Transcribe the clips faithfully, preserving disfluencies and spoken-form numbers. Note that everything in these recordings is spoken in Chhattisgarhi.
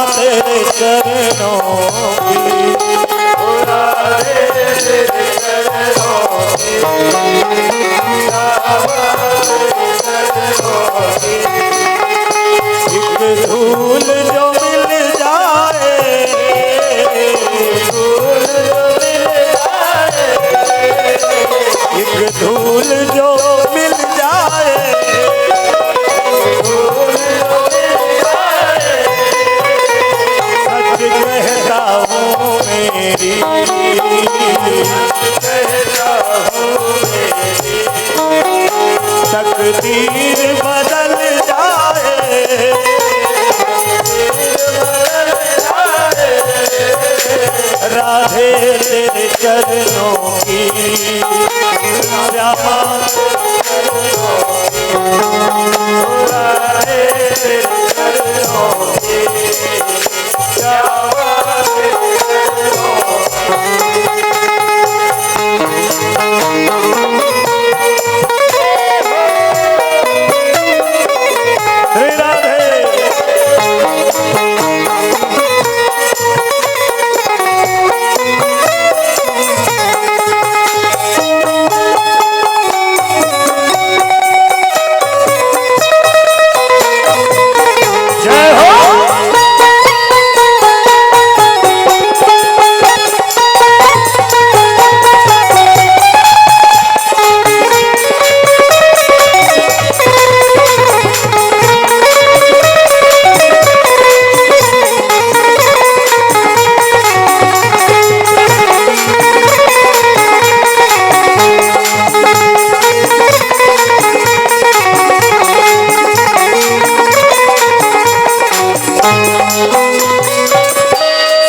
तेरे चरणों की, राधे तेरे चरणों की, एक धूल जो मिल जाए, धूल जो मिल जाए, एक धूल जो मिल जाए, सच कहता हूँ मेरी, तकदीर बदल जाए। राधे तेरे चरणों की, श्यामा। राधे तेरे चरणों की, श्यामा। श्री राधे। जय हो।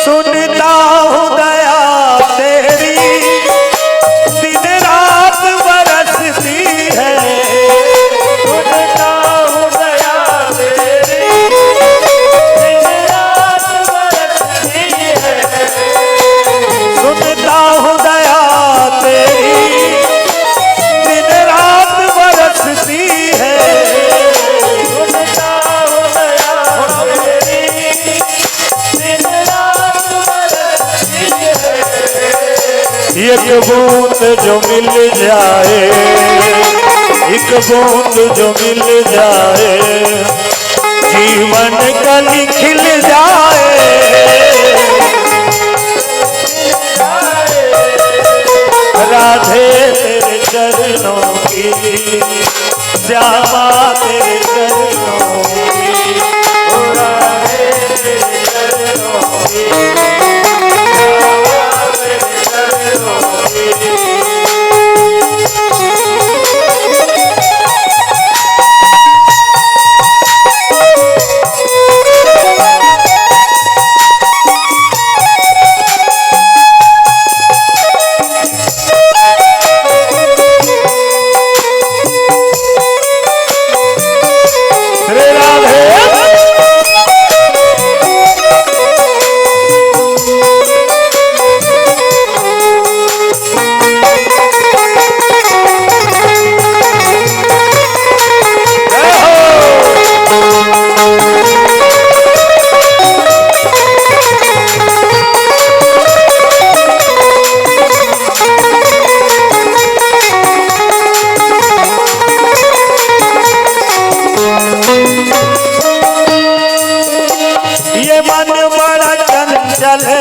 सुनता हूँ दया तेरी, दिन रात बरसती है। सुनता हूँ दया तेरी, दिन रात बरसती है। सुनता हूँ दया तेरी, दिन रात बरसती है। सुनता हूँ दया तेरी, एक बूंद जो मिल जाए, एक बूंद जो मिल जाए, जीवन कली खिल जाए। राधे तेरे चरणों की, श्यामा तेरे चरणों की, ओ राधे तेरे चरणों की, श्यामा तेरे चरणों की। श्री राधे। ये मन बड़ा चंचल है,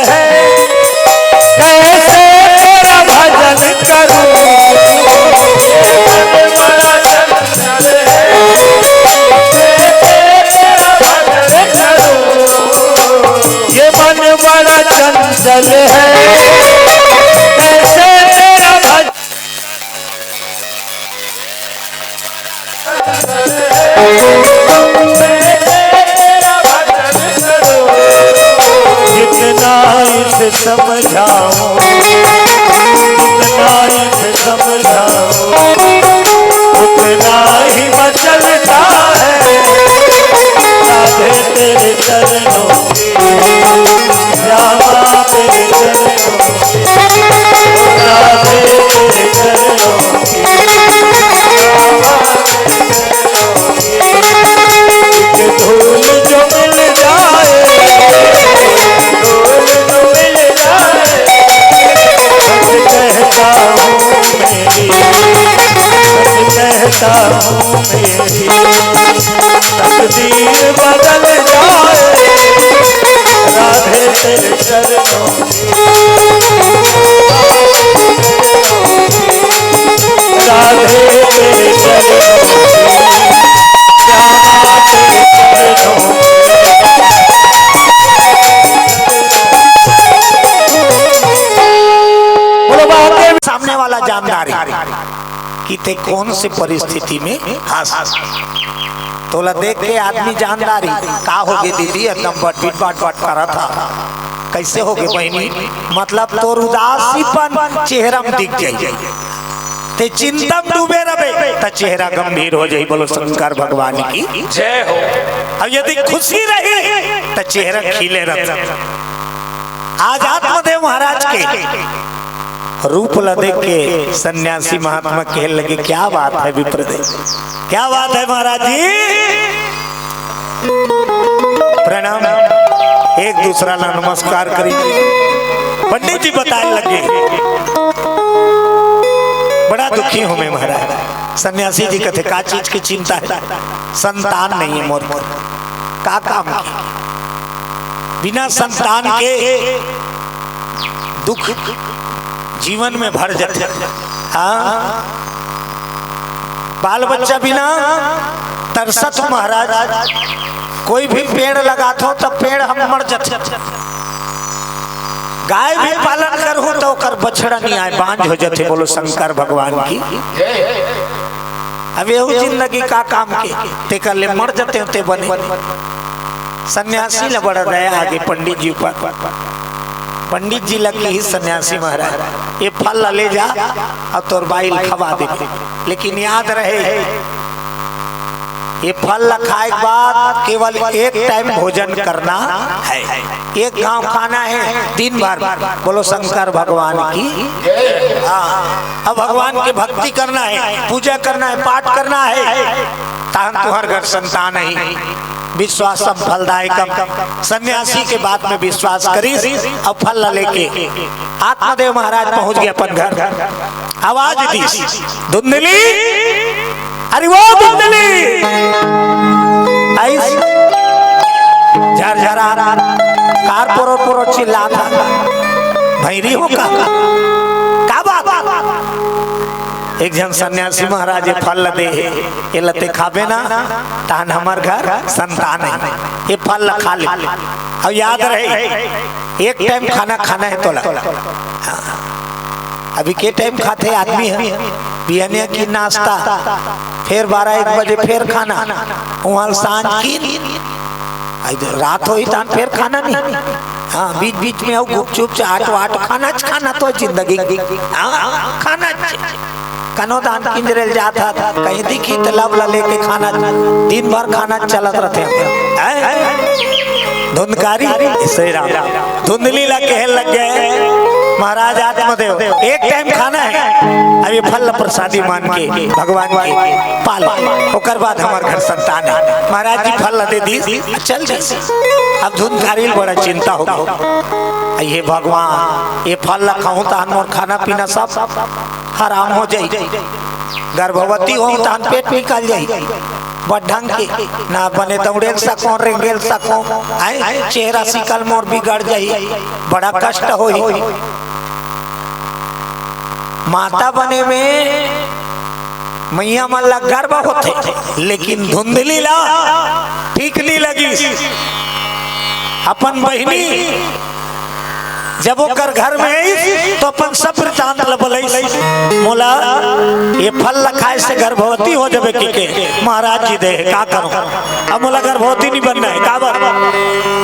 कैसे तेरा भजन करूं? ये मन बड़ा चंचल है, कैसे तेरा भजन करूं? ये मन बड़ा चंचल है, कैसे तेरा भजन जितना इसे समझाऊं, जितना इसे समझाऊं, उतना ही मचलता है। राधे तेरे चरणों की, श्यामा तेरे चरणों की, राधे तेरे चरणों की, श्यामा तेरे चरणों की। एक धूल जो मिल जाए, बदल जाए राधे तेरे चरणों की। राधे तेरे चरणों की। श्यामा तेरे चरणों की। बोलो, बाहर के सामने वाला जानदारी कि ते कौन से परिस्थिति में हस। तोला देख के आदमी जानदारी, "का होगे दीदी, एकदम बटबिट बटबट करत हा, कैसे होगे बहिनी?" मतलब तोर उदासीपन चेहरा में दिख जाई, ते चिंता में डूबे रहे त चेहरा गंभीर हो जाई। बोलो शंकर भगवान की जय हो। अब यदि खुशी रही त चेहरा खिले रहता। आज आत्मदेव महाराज के रूप ला देख के सन्यासी महात्मा कहे लगे, "क्या बात है विप्रदेव, क्या बात है महाराज जी।" प्रणाम। एक दूसरा ला नमस्कार करी। पंडित जी बताए लगे, "बड़ा दुखी हूँ मैं महाराज।" सन्यासी जी कथे, "का चीज की चिंता है?" "संतान नहीं है मोर, का काम की, बिना संतान के दुख जीवन में भर जाते।" हाँ, बाल बच्चा बिना तरसत हो महाराज। कोई भी पेड़ लगात हो तब पेड़ हम मर जाते। गाय भी पालन करहूं तो ओकर बछड़ा नहीं आए, बांझ हो जाते। बोलो शंकर भगवान की। अब यहू जिंदगी का काम के, तेकर ले मर जाते होते बने। सन्यासी ल बड़ा दया आगे पंडित जी ऊपर। पंडित जी ल कही सन्यासी महाराज, "ये फल ल ले जा और तोर बाई ल खवा दे, लेकिन याद रहे, ये फल ल खाए के बाद केवल एक टाइम भोजन करना है, एक घांव खाना है दिन भर।" बोलो शंकर भगवान की। हाँ, अब भगवान के भक्ति करना है, पूजा करना है, पाठ करना है, तहन तुहर घर संतान है। विश्वासम फलदायकम। सन्यासी के बात में विश्वास करिस अउ फल ला लेके आत्मदेव महाराज पहुंच गे अपन घर। आवाज दिस, "धुंधली, अरे वो धुंधली।" आइस झरझरा, कार पोरो पोरो चिल्लात, "भैरी हो का? का बात?" एक झन सन्यासी महाराज ये फल ल दे हे, "ये ल ते खाबे ना, तहन हमर घर संतान है, ये फल ल खा ले।" अउ याद रहे, एक टाइम खाना खाना है तोला। हाँ। अभी के टाइम खाथे आदमी ह? बिहनिया की नाश्ता, फेर बारह एक बजे फेर खाना, उहाँ सांझ की, आई तो रात होही तहन फेर खाना नहीं। हाँ, बीच बीच में अउ गुपचुप, चाट वाट खाना च खाना तो जिंदगी। हाँ, खाना च। कनो दान किंजरेल जात हत, कहीं दिखी त लब ला लेके खाना, दिन भर खाना चलत रहते हैं। हैं? धुंधकारी, सही राम। धुंधली ला कहे लग गए, "महाराज आत्मदेव, एक टाइम खाना है, अब ये फल ला प्रसादी मान के भगवान के पाल, ओकर बाद हमार घर संतान है।" महाराज जी फल ला दे दी, चल दी। अब धुंधकारी ल बड़ा चिंता हो गया, "ये भगवान, ये फल ला खाऊं तहन मोर खाना पीना सब हराम हो जाई, गर्भवती हो तहन पेट निकल जाई, बड़ ढंग के ना बने दौड़े ल सको, रेंगे ल सको, आय, चेहरा सिकल मोर बिगड़ जाई, बड़ा कष्ट होई।" माता बने में मैया मन ला गर्व होथे, लेकिन धुंधली ला ठीक नहीं लगिस। अपन बहिनी जब ओकर घर में आइस, तो अपन सब वृत्तांत ल बलइस, "मोला ये फल ल खाए से गर्भवती हो जाबे," कहिके महाराज जी दे हे, का करूं? अब मोला गर्भवती नहीं बनना है, काबर?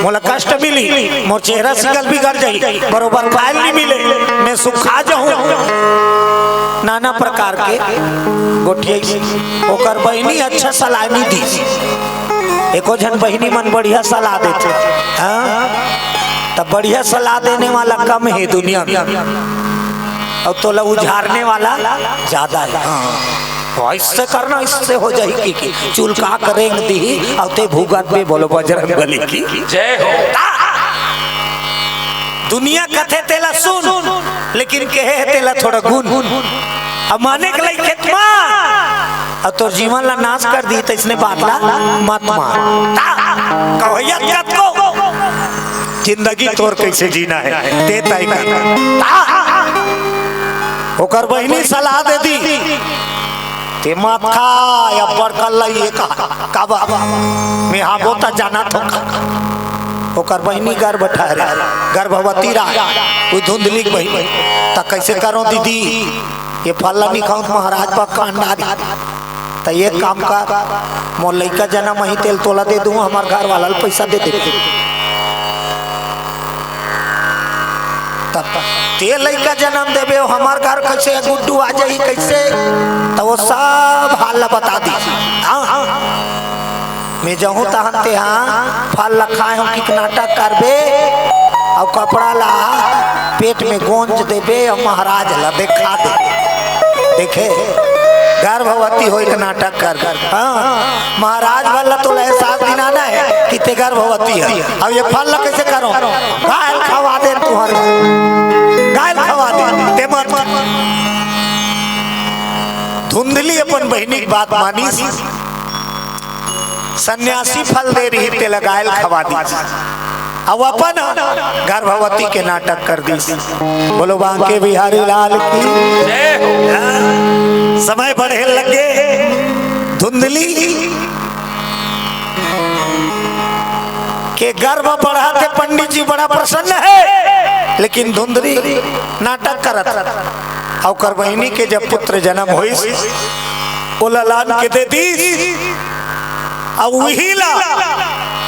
मोला कष्ट मिली, मोर चेहरा सिकल बिगड़ जाई, बरोबर खाए ल नहीं मिले, मैं सुखा जाऊं। नाना प्रकार के गोठियाइस। ओकर बहिनी अच्छा सलाह नहीं दी। एको झन बहिनी मन बढ़िया सलाह देथे, हाँ? तब बढ़िया सलाह देने वाला कम है दुनिया में, अउ तोला उझारने वाला ज्यादा है। हाँ, तो ऐसे करना, इससे हो जाही कि, कि चुलका करेंग दी, अउ ते भूगत में बोलो बजरंग बली की जय हो। दुनिया कथे तेला सुन, लेकिन कहे हे तेला थोड़ा गुन। अब माने के लई खेत मा अउ तोर जीवन ला नाश कर दी, त इसने बात ला मत मान। ता, कहो यत यत को, जिंदगी तोर कैसे जीना है, ते तय कर। ता, ओकर बहिनी सलाह दे दी, ते मत खा, अब्बड़ कल्ला ये कहा, का बाबा, मैं हाँ बोता जाना तो खा। ओकर बहिनी गर्भ ठहरे, गर्भवती रहा, वो धुंधली के बहिनी। त कैसे करो दीदी, ये फल ला नहीं खाऊं त महाराज बा कांडा दी। त एक काम कर, मोर लइका जनम ही तेल तोला दे दूं, हमार घर वाला ला पैसा दे दे। तब ते लइका जनम देबे, हमार घर कैसे गुड्डू आ जाही, कैसे? त वो सब हाल ला बता दी। हाँ, हाँ। मैं जहूं तहन ते हाँ फल ला खाए हूं कि नाटक करबे, अउ कपड़ा ला पेट में गोंज देबे, अउ महाराज ला देखा देबे। देखे, गर्भवती होई के नाटक कर, कर। हाँ, महाराज वाला तो एहसास दिलाना है कि ते गर्भवती है। अब ये फल ला कैसे करो? गाय ला खवा दे तुहर, गाय ला खवा दे, ते मत। धुंधली अपन बहिनी के बात मानिस। सन्यासी फल दे रही, तेला गाय ला खवा दी। अब अपन गर्भवती के नाटक कर दी। बोलो बांके बिहारी लाल की। जय हो। हाँ, समय बढ़े लगे, धुंधली के गर्भ बढ़ा थे, पंडित जी बड़ा प्रसन्न है, लेकिन धुंधली नाटक करत। अउ ओकर बहिनी के जब पुत्र जन्म होइस, ओ ललान के दे दीस, अउ उही ला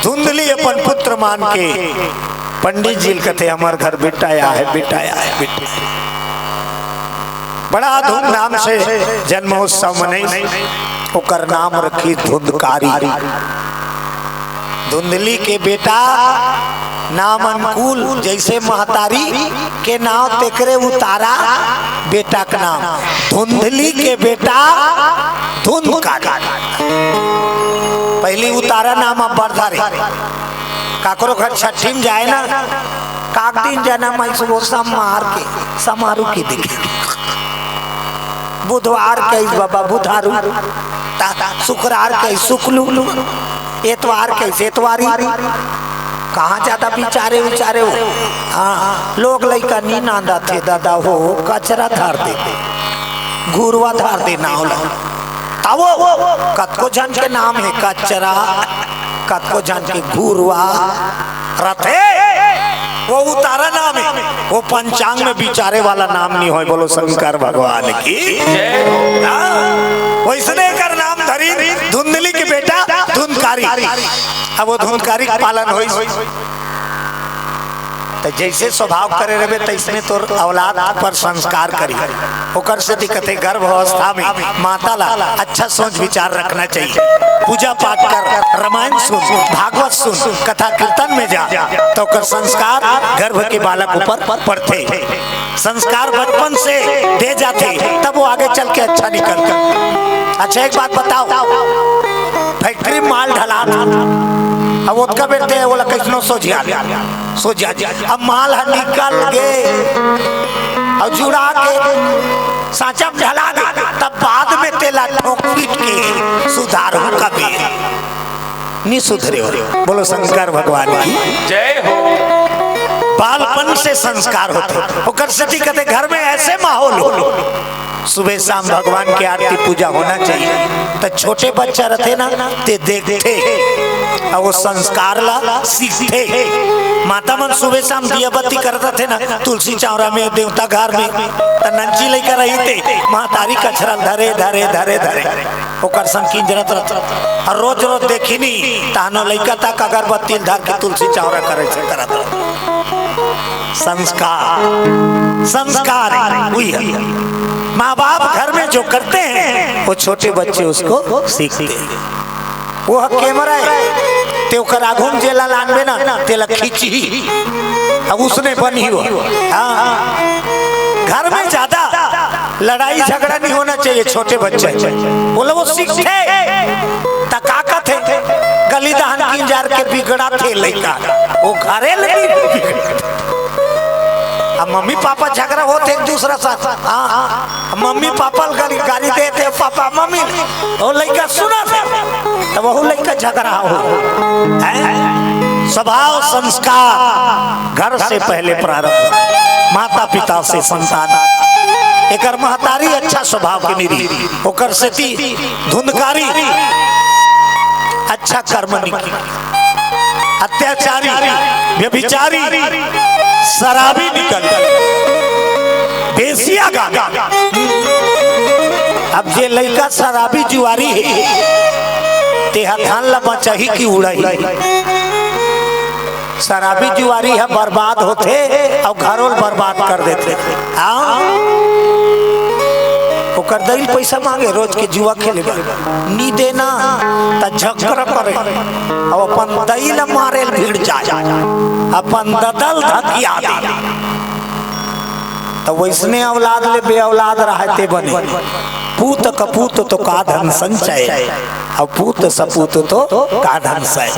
धुंधली अपन पुत्र मान के पंडित जी ल कथे, "हमर घर बेटा आय हे, बेटा आय हे, बेटा आय हे।" बड़ा धूमधाम से जन्मोत्सव मनई, ओकर नाम रखी धुंधकारी। धुंधली के बेटा नाम अनुकूल, जैसे महतारी के नाव तेकरे उतारा बेटा के नाम। धुंधली के बेटा धुंधकारी। पहली उतारा नाम, अब बरधारी। काकरो घर छट्ठी में जाए ना, काक दिन जाना, मैं सुबह समार के, समारू के देखे। बुधवार के बाबा बुधारू, ता-, शुक्रार के शुक्लू, एतवार के एतवारी। कहाँ ज्यादा बिचारे उचारे हो? हाँ, लोग लइका नी नांदा थे दादा हो, कचरा धार दे, घुरवा धार दे नाव ला। तब वो कतको झन के नाम हे कचरा, कतको झन के घुरवा रथे। वो उतारा नाम हे, वो पंचांग में बिचारे वाला नाम नहीं होय। बोलो शंकर भगवान की। जय हो। हाँ, वैसने एकर नाम धरी धुंधली के बेटा धुंधकारी। अब वो धुंधकारी के पालन होइस। त जैसे स्वभाव करे रहबे, तैसने तोर औलाद पर संस्कार करी। ओकर सेती कथे, गर्भ अवस्था में माता ला अच्छा सोच विचार रखना चाहिए। पूजा पाठ कर, रामायण सुन, भागवत सुन, कथा कीर्तन में जा, त ओकर संस्कार गर्भ के बालक ऊपर पड़थे। संस्कार बचपन से दे जाथे, तब वो आगे चल के अच्छा निकलथे। अच्छा, एक बात बताओ, फैक्ट्री में माल ढलात, अब ओतका बेर ते ओला कइसनो सोझिया ले, सोझिया ले। अब माल ह निकल गे, अब जुड़ा के सांचा में ढला गे, तब बाद में तेला ठोक पीट के सुधारहू कबे। नी सुधरे हो। बोलो शंकर भगवान की। जय हो। बालपन से संस्कार होथे, ओकर सेती कथे घर में ऐसे माहौल हो। सुबह शाम भगवान के आरती पूजा होना चाहिए। त छोटे बच्चा रथे ना, ते देखथे, अउ वो संस्कार ला सीखथे। माता मन सुबह शाम दिया बत्ती करत रथे ना, तुलसी चौरा में, देवता घर में, त नंची लइका रही ते महतारी कछरा धरे, धरे, धरे, धरे, ओकर संग किंजरत रथे। अउ रोज रोज देखी नी, तहनो लइका तक अगरबत्ती धर के तुलसी चौरा करे से करत रथे। संस्कार, संस्कार है, वही है। माँ बाप घर में जो करते हैं, वो छोटे बच्चे उसको सीखते हैं। वो ह कैमरा है, ते ओकर आघू में जेला लानबे ना, तेला खींचही। अब उसने बनी हो। हाँ, घर में ज्यादा लड़ाई झगड़ा नहीं होना चाहिए छोटे बच्चे। बोले वो सीखथे, त का कथे, गली दहन किंजर के बिगड़थे लइका, वो घरे ले नहीं बिगड़थे। मम्मी पापा झगड़ा होत हे एक दूसरा साथ। हाँ, हाँ। मम्मी पापा ल गाली, गाली देत हे, पापा मम्मी, वो लइका सुनथे, त वहू लइका झगड़ा हो। हैं? स्वभाव संस्कार घर से पहले प्रारंभ, माता पिता से संतान। एकर महतारी अच्छा स्वभाव के नहीं रही, ओकर सेती धुंधकारी, अच्छा कर्म नहीं की। अत्याचारी, व्यभिचारी, शराबी निकल, बेसियागामी। अब जे लइका शराबी जुआरी हे, तेहा धान ला बचाही कि उड़ाही? शराबी जुआरी ह बर्बाद होथे अउ घरो ल बर्बाद कर देथे। हाँ? ओकर दई ल पइसा मांगे रोज के जुआ खेले बर, नी देना त झगड़ा करे, अउ अपन दई ल मारे ल भिड़ जाए, अपन ददा ल धकिया दे। त वइसने औलाद ले बेऔलाद रहय ते बने। पूत कपूत तो का धन संचय, अउ पूत सपूत तो का धन सय।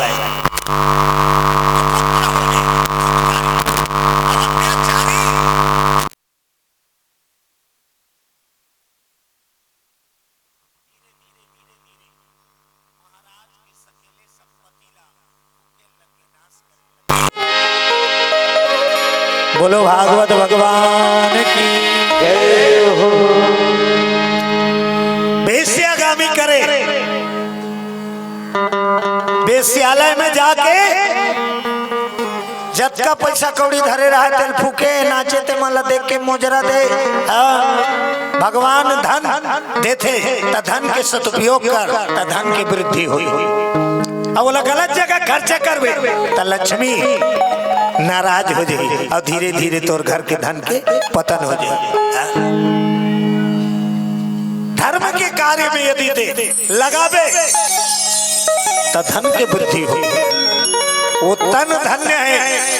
बोलो भागवत भगवान की जय हो। बेस्यागामी करे, बेस्यालय में जाके जतका पइसा कौड़ी धरे रहय, तेल फूके, नाचे, ते मन ला देख के मोजरा दे। हाँ, भगवान धन देथे, त धन के सदुपयोग कर, त धन के वृद्धि होही। अउ ओला गलत जगह खर्चा करबे, त लक्ष्मी नाराज हो जाही, अउ धीरे-धीरे तोर घर के धन के पतन हो जाही। धर्म के कार्य में यदि दे लगाबे, त धन के वृद्धि होही। वो तन धन्य है,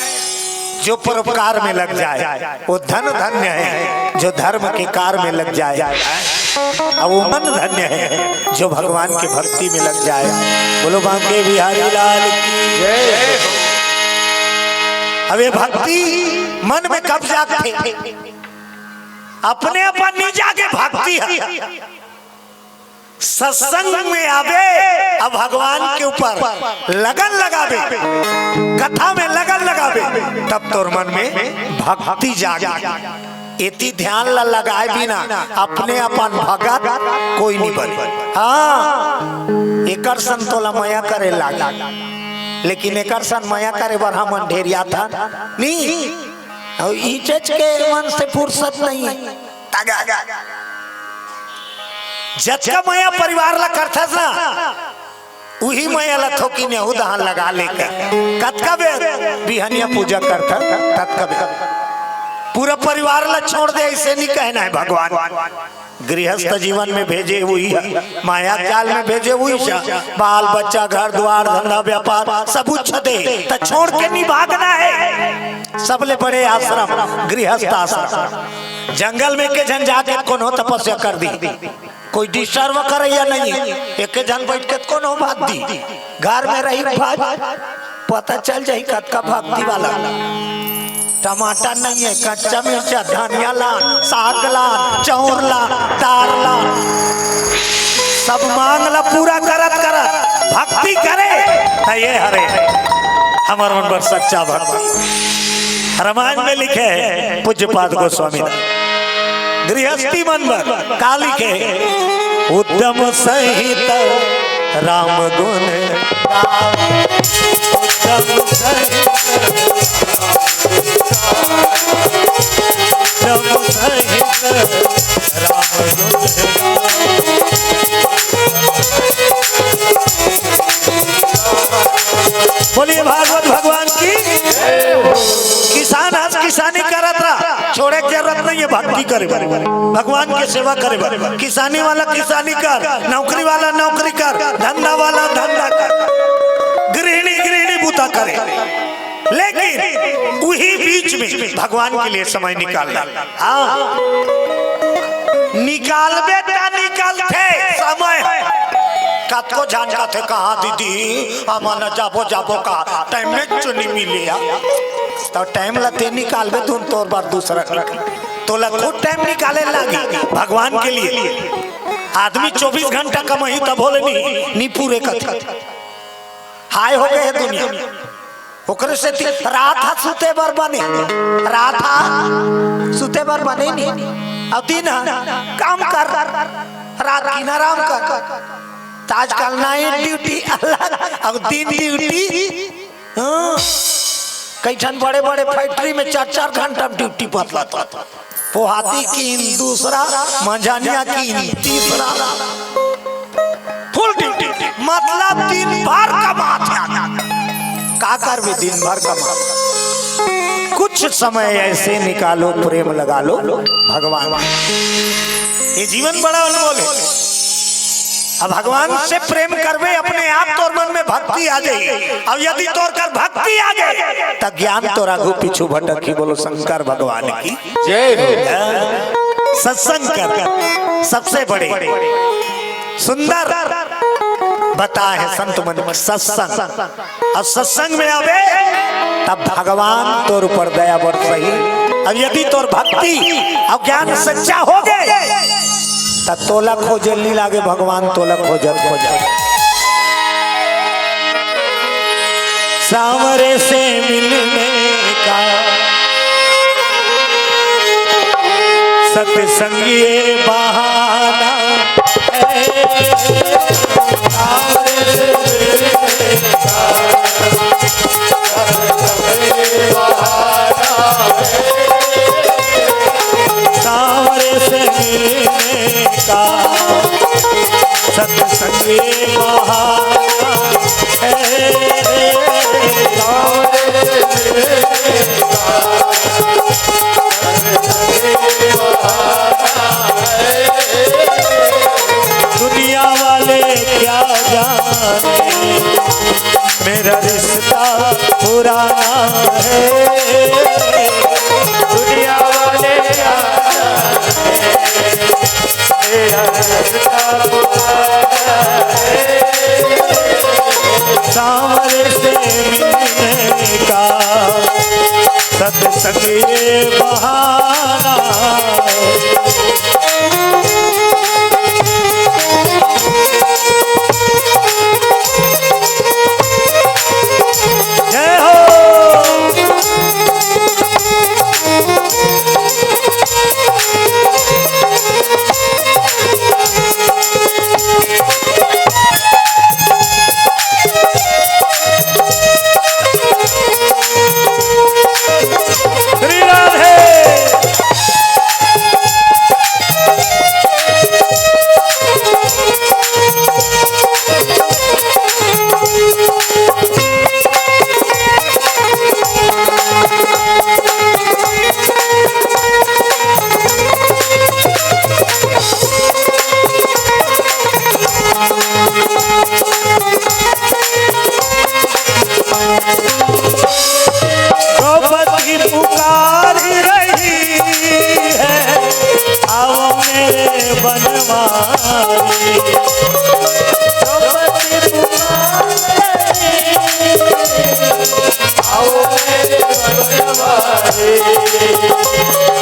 जो परोपकार में लग जाए, वो धन धन्य है, जो धर्म के कार्य में लग जाए, अउ वो मन धन्य है, जो भगवान के भक्ति में लग जाए। बोलो बांके बिहारी लाल की जय। अब ये भक्ति मन में कब जागथे? अपने अपन नी जागे भक्ति ह। सत्संग में आबे, अब भगवान के ऊपर लगन लगाबे, कथा में लगन लगाबे, तब तोर मन में भक्ति जागे। एती ध्यान ला लगाए बिना अपने अपन भगत कोई नहीं बने। हाँ, एकर सन तोला मया करे लागे, लेकिन एकर सन मया करे बर हमन ढेरियाथन नी। अउ इचेच के मन से फुर्सत नहीं है। जतका मया परिवार ला करथस ना, उही मया ला थोकिन एहू दहान लगा लेकर। कतका बेर बिहनिया पूजा करथस, ततका बेर। पूरा परिवार ला छोड़ दे, अइसे नहीं कहना है भगवान। गृहस्थ जीवन में भेजे उही ह, माया जाल में भेजे उही ह। बाल बच्चा, घर द्वार, धंधा व्यापार सब उछ दे, त छोड़ के नहीं भागना है। सबले बड़े आश्रम गृहस्थ आश्रम। जंगल में के झन जाके कोनो तपस्या कर दी, कोई disturb करइया नहीं, एक झन बैठ के कोनो बात दी, घर में रही भाई, पता चल जाही कतका भक्ति वाला। टमाटर नहीं है, कच्चा मिर्चा, धनिया लान, साग लान, चाउर लान, दार लान, सब मांग ला पूरा करत करत भक्ति करे, त ये हरे हमर मन बर सच्चा भक्ति। रामायण में लिखे हे पूज्यपाद गोस्वामी ने, गृहस्थी मन बर का लिखे हे? उद्यम सहित राम गुण गावे। उद्यम सहित, उद्यम सहित राम गुण गावे। बोलिए भागवत भगवान की। किसान आज किसानी करत रहा, छोड़े के जरूरत नहीं है भक्ति करे बर, भगवान के सेवा करे बर। किसानी वाला किसानी कर, नौकरी वाला नौकरी कर, धंधा वाला धंधा कर, गृहिणी गृहिणी बूता करे, लेकिन उही बीच में भगवान के लिए समय निकालना। हाँ, निकालबे त निकालथे समय। कतको झन कथे, "कहाँ दीदी, हमन जाबो जाबो का टाइम में चुनी मिले।" तो टाइम ला ते निकालबे, तुम तोर बर दूसरा रख। तोला खुद टाइम निकाले लागी भगवान के लिए। आदमी चौबीस घंटा कमाही तभो ले नी, नी पूरे कथे। हाय हो गए हे दुनिया। ओकरे सेती रात हा सुते बर बने, रात हा सुते बर बने नी। अउ दिन हा काम कर, रात दिन आराम कर। त आजकल नाइट ड्यूटी अलग, अउ दिन ड्यूटी। हाँ। कई ठन बड़े बड़े फैक्ट्री में चार चार घंटा ड्यूटी बदलत हे। पोहाती कीन दूसरा, मंझनिया कीन तीसरा। फुल ड्यूटी, मतलब दिन भर कमात हे। का करबे, दिन भर कमा। कुछ समय ऐसे निकालो, प्रेम लगा लो भगवान। ये जीवन बड़ा अनमोल हे। अब भगवान से प्रेम करबे, अपने आप तोर मन में भक्ति आ जाही। अब यदि तोर कर भक्ति आ जाए, त ज्ञान तोर आगू पीछू भटकही। बोलो शंकर भगवान की जय हो। सत्संग कर, सबसे बड़े सुंदर बताए हे संत मन, सत्संग। अब सत्संग में आबे, तब भगवान तोर ऊपर दया बरसही। अब यदि तोर भक्ति अउ ज्ञान सच्चा हो गए, त तोला खोजे नी लागे भगवान, तोला खोजत खोजत। सांवरे से मिलने का सत्संग ये बहाना है। सांवरे से मिलने का सत्संग ये बहाना है। दुनिया वाले क्या जाने, मेरा रिश्ता पुराना है। दुनिया वाले क्या जाने, मेरा रिश्ता पुराना है। सांवरे से मिलने का सत्संग ये बहाना। जय हो। श्री राधे। द्रौपदी पुकार रही है, आओ मेरे बनवारी। द्रौपदी पुकार रही है, आओ मेरे बनवारी।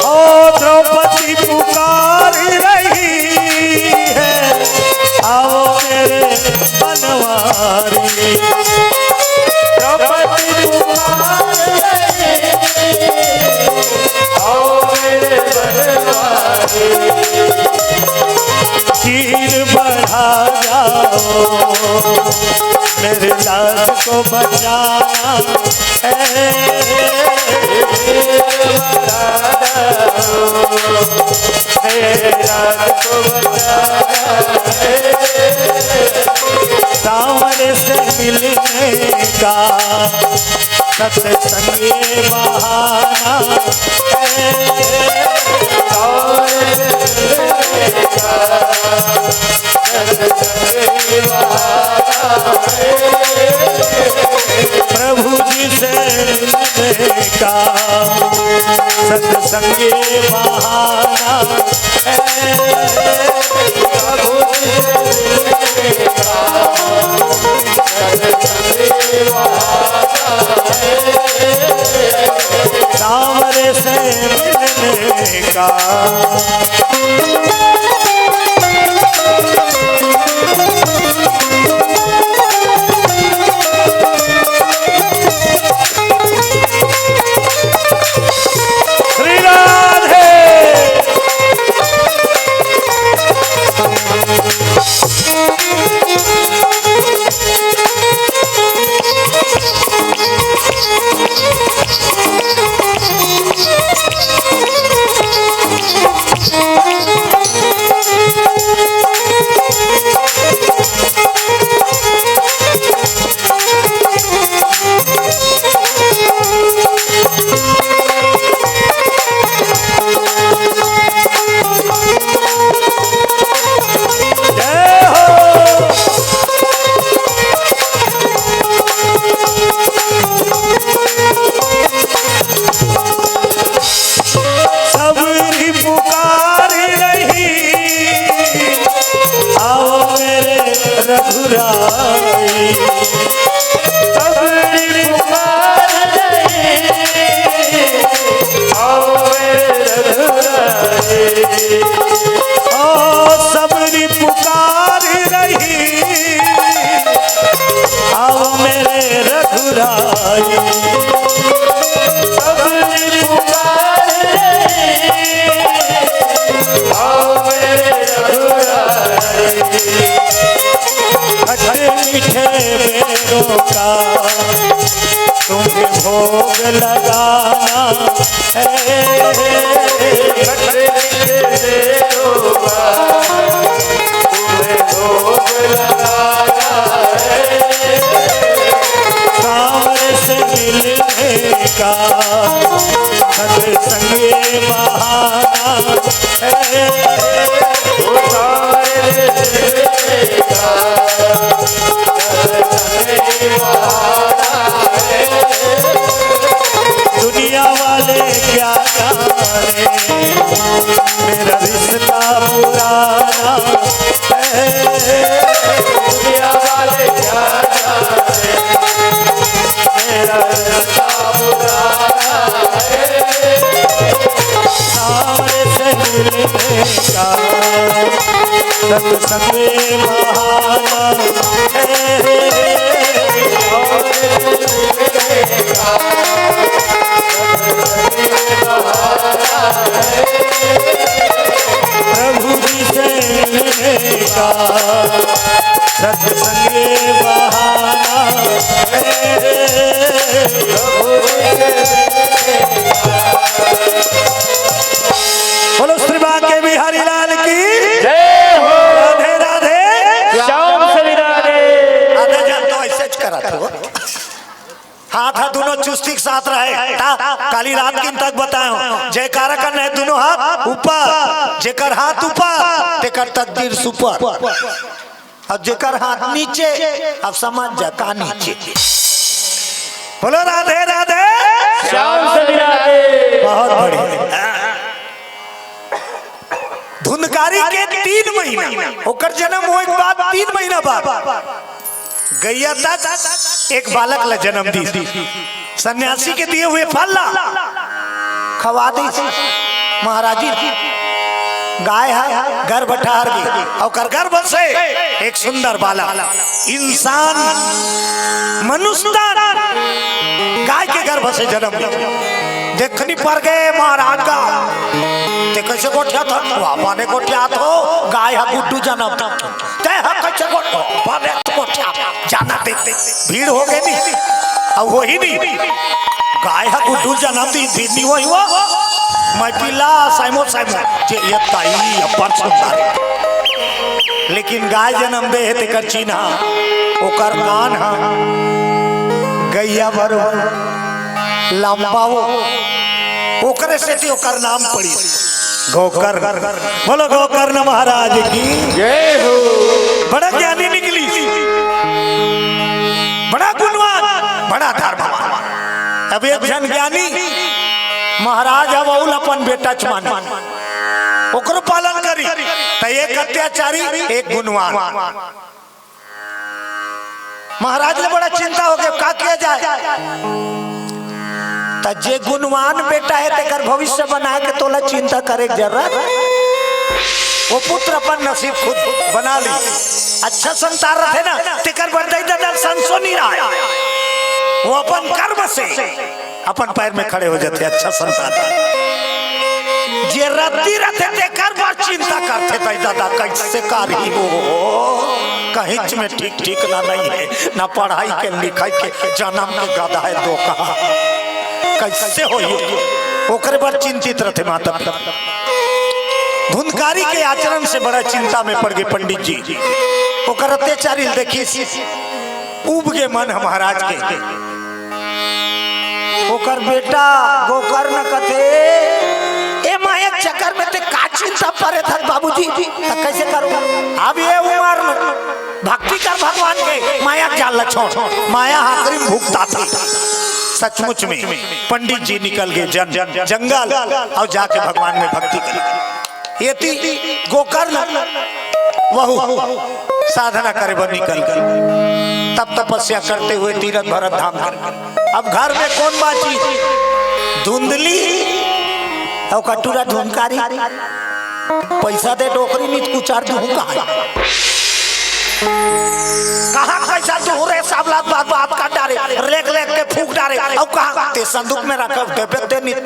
ओ द्रौपदी पुकार रही है, आओ मेरे बनवारी। द्रौपदी पुकार रही, आओ मेरे बनवारी। चीर बढ़ा जाओ, मेरे लाल को बचाना। सांवरे से मिलने का सत्संग ये बहाना है। सांवरे से मिलने का प्रभु जी से मिलने का सत्संग ये बहाना है। प्रभु जी से मिलने का सत्संग ये बहाना है। मिलने का। श्री राधे। जय हो। सबरी पुकार रही, आओ मेरे रघुराई। सबरी पुकार रही, आओ मेरे रघुराई। ओ सबरी पुकार रही, आओ मेरे रघुराई। सबरी पुकार रही, आओ मेरे रघुराई। खट्टे मीठे बेरों का तुम्हें भोग लगाना है। खट्टे मीठे बेरों का तुम्हें भोग लगाना है। सांवरे से मिलने का सत्संग ये बहाना है। ओ सांवरे से मिलने का सत्संग ये बहाना है। दुनिया वाले क्या जाने मेरा रिश्ता पुराना है। दुनिया वाले क्या जाने मेरा रिश्ता पुराना है। सांवरे से मिलने का सत्संग बहाना है। प्रभु जी से मिलने का सत्संग बहाना है। प्रभु जी से मिलने का बोलो श्री बांके बिहारी लाल की जय हो। राधे राधे। श्याम समीरा रे। आधा जन तो ऐसे च करत हो। हाथ हा दोनों चुस्ती के साथ रहे। ता-, काली रात किन तक बताए हो, जयकारा करना है दोनों हाथ ऊपर, जेकर हाथ ऊपर तेकर तकदीर सुपर। अब जेकर हाथ नीचे, अब समझ जा का नीचे। बोलो राधे राधे। श्याम समीरा रे। बहुत बढ़िया। धुंधकारी के तीन महीना, ओकर जन्म होए के बाद तीन महीना बाद गैया तक एक बालक ला जन्म दी। सन्यासी के दिए हुए फल ला खवा दी महाराजी। गाय हा गर्भ ठहर गे, ओकर गर्भ से एक सुंदर बालक, इंसान, मनुष्य तन गाय के गर्भ से जन्म। देखनी पर गे महाराज का, ते कैसे गोठियाथस? बापा ने गोठियात हो, गाय हा गुड्डू जन्म। ते हा कैसे गोठ-, बापा ने गोठियात, जाना दे, भीड़ हो गे नी, अब होही नी। गाय हा गुड्डू जन्म दी, भीड़ नी होही वो। मैं पिला साइमो साइमो, जे ये ताई अब्बड़ सुंदर। लेकिन गाय जन्म दे हे तेकर चिन्हा, ओकर कान हा गैया भरो लंबा वो, ओकरे सेती ओकर नाम पड़ी गोकर्ण। बोलो गोकर्ण महाराज की जय हो। बड़ा ज्ञानी निकली, बड़ा गुणवान, बड़ा धर्मवान। अब एक झन ज्ञानी महाराज हव, ओला अपन बेटा च माने, ओकरो पालन करी, त एक अत्याचारी, एक गुणवान। महाराज ले बड़ा चिंता हो गे, का किया जाए? त जे गुणवान बेटा हे, तेकर भविष्य बना के तोला चिंता करे के जरूरत। वो पुत्र अपन नसीब खुद बना ली। अच्छा संतान रथे ना, तेकर बर दाई ददा संसो नहीं रहा। वो अपन कर्म से अपन पैर में खड़े हो जाते। अच्छा संतान, जे रद्दी रथे, तेकर बर चिंता करथे, दाई ददा कैसे कारी हो, कहीं में ठीक ठिकाना नहीं है, ना पढ़ाई के, लिखाई के, जन्म के गधा है, धोखा कैसे होही, ओकरे बर चिंतित रथे माता पिता। धुंधकारी के आचरण से बड़ा चिंता में पड़ गए पंडित जी। ओकर अत्याचारी देखिस, उब गे मन ह महाराज के। ओकर बेटा गोकर्ण कथे, "ए माया के चक्कर में ते का चिंता परे थस बाबूजी? त कैसे करो? अब ये उम्र में भक्ति कर भगवान के, माया के जाल ल छोड़।" माया आखिरी में भुगताथे। सचमुच में पंडित जी निकल गए जन, जंगल और जाके भगवान में भक्ति करी। एती गोकर्ण वहू साधना करे बर निकल गए। तब तपस्या करते हुए तीरथ भरत धाम कर। अब घर में कौन बाची? धुंधली और कटूरा धुंधकारी। पैसा दे डोकरी, नित कुचार दूहूं कहा। कहाँ पैसा दूहूं रे, साबलात बात बात काट डारे, लेख लेख के फूंक डारे। अब कहाँ ते संदूक में रखब, देबे ते नित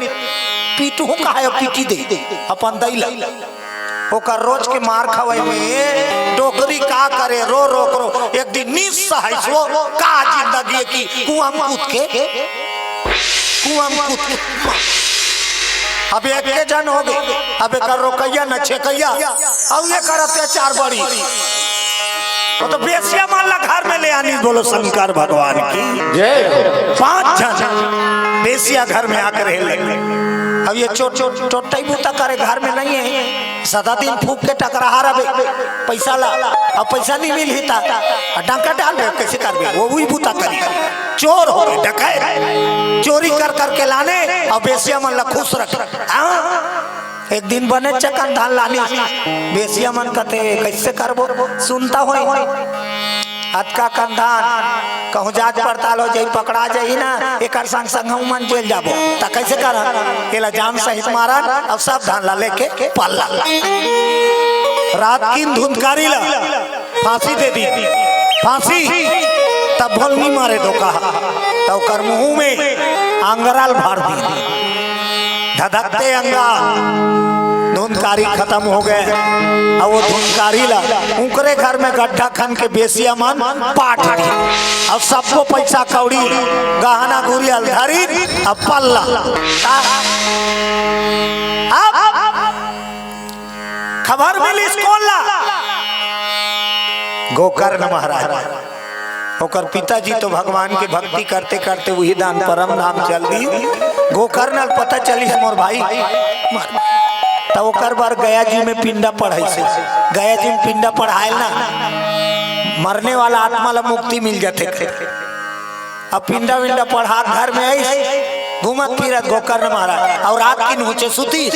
पीटूहूं कहा है, पीटी दे अपन दई ला। ओकर रोज के मार खवई में डोकरी का करे, रो रो रो। एक दिन निस्सहाय सो का जिंदगी की कुआं में कूद के, कुआं में कूद के। अब एक के जन हो गए, अब एकर रोकैया न छेकैया, और ये कर अत्याचार बड़ी। वो तो बेसिया मन ला घर में ले आनी, बोलो शंकर भगवान की। जय हो। पांच जन बेसिया घर में आकर रहे लगे। अब ये चोट चोट चोट टाइप होता करे, घर में नहीं है, सदा दिन फूंक के टकराहा रहे पैसा ला, अब पैसा नहीं मिलही ता, आ डंका डाल दे, कैसे करबे? वो वही बूता करी, चोर हो गए, डकैत, चोरी कर कर के लाने और बेसिया मन ला खुश रख। हाँ? एक दिन बने चकन धान लानी, बेसिया मन कथे, "कैसे करबो? सुनता होई अतका कन धान, कहूँ जांच पड़ताल हो जाई, पकड़ा जाई ना, एकर संग संग हम मन जेल जाबो, त कैसे करन? एला जान सहित मारन और सब धान ला लेके पल्ला।" रात किन धुंधकारी ला फांसी दे दी। फांसी तब भोल नहीं मारे धोखा, तब ओकर मुंह में अंगराल भर दी। धधकते अंगा धुंधकारी खत्म हो गए। अब वो धुंधकारी ला उनकरे घर में गड्ढा खन के बेसिया मन पाट दी। अब सबको पैसा कौड़ी, गहना गुरिया धरी, अब पल्ला। अब खबर मिलिस कोन ला? गोकर्ण महाराज। ओकर पिताजी तो भगवान के भक्ति करते करते वही दान परम धाम चल दी। गोकर्ण ल पता चलिस मोर भाई, त ओकर बर गया जी में पिंडा पढ़ाइस। गया जी में पिंडा पढ़ायल ना, मरने वाला आत्मा ला मुक्ति मिल जाथे। अब पिंडा विंडा पढ़ा घर में आइस, घूमत फिरत गोकर्ण महाराज, और रात किन ऊंचे सुती,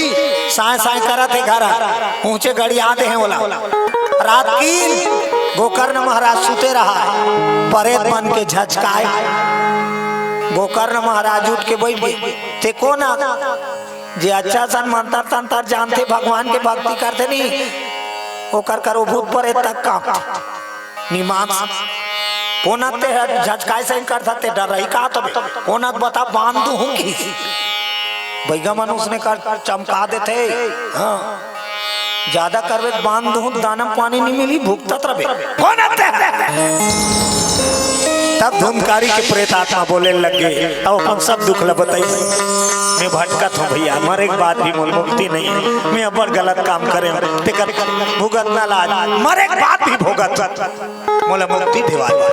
साय साय करत हे घर, ऊंचे गड़ी आते हैं बोला। रात किन गोकर्ण महाराज सुते रहा, परेत मन के झचकाए। गोकर्ण महाराज उठ के बैठ गए। ते कोन आ? जे अच्छा सन मंतर तंतर जानथे, भगवान के भक्ति करथे नी, ओकर करो भूत परेत तक कांपथे। निमांस। कोन ते ह झचकाय सही करथा, ते डर रही का तबे? कोन त बता, बांध दूहूं कि? बैगा मन उसने कर चमका देथे। हाँ। ज्यादा करबे त बांध दूहूं, दाना पानी नहीं मिली, भुगतत रबे। कोन ते ह? तब धुंधकारी के प्रेत आत्मा बोले लग गे, अब अपन सब दुख ल बताई। मैं भटकत हूँ भैया, मरे के बाद भी मोल मुक्ति नहीं है। मैं अब्बड़ गलत काम करे हूँ, तेकर भुगतना लाज, मरे के बाद भी भोगत मोला मुक्ति दिवा दे।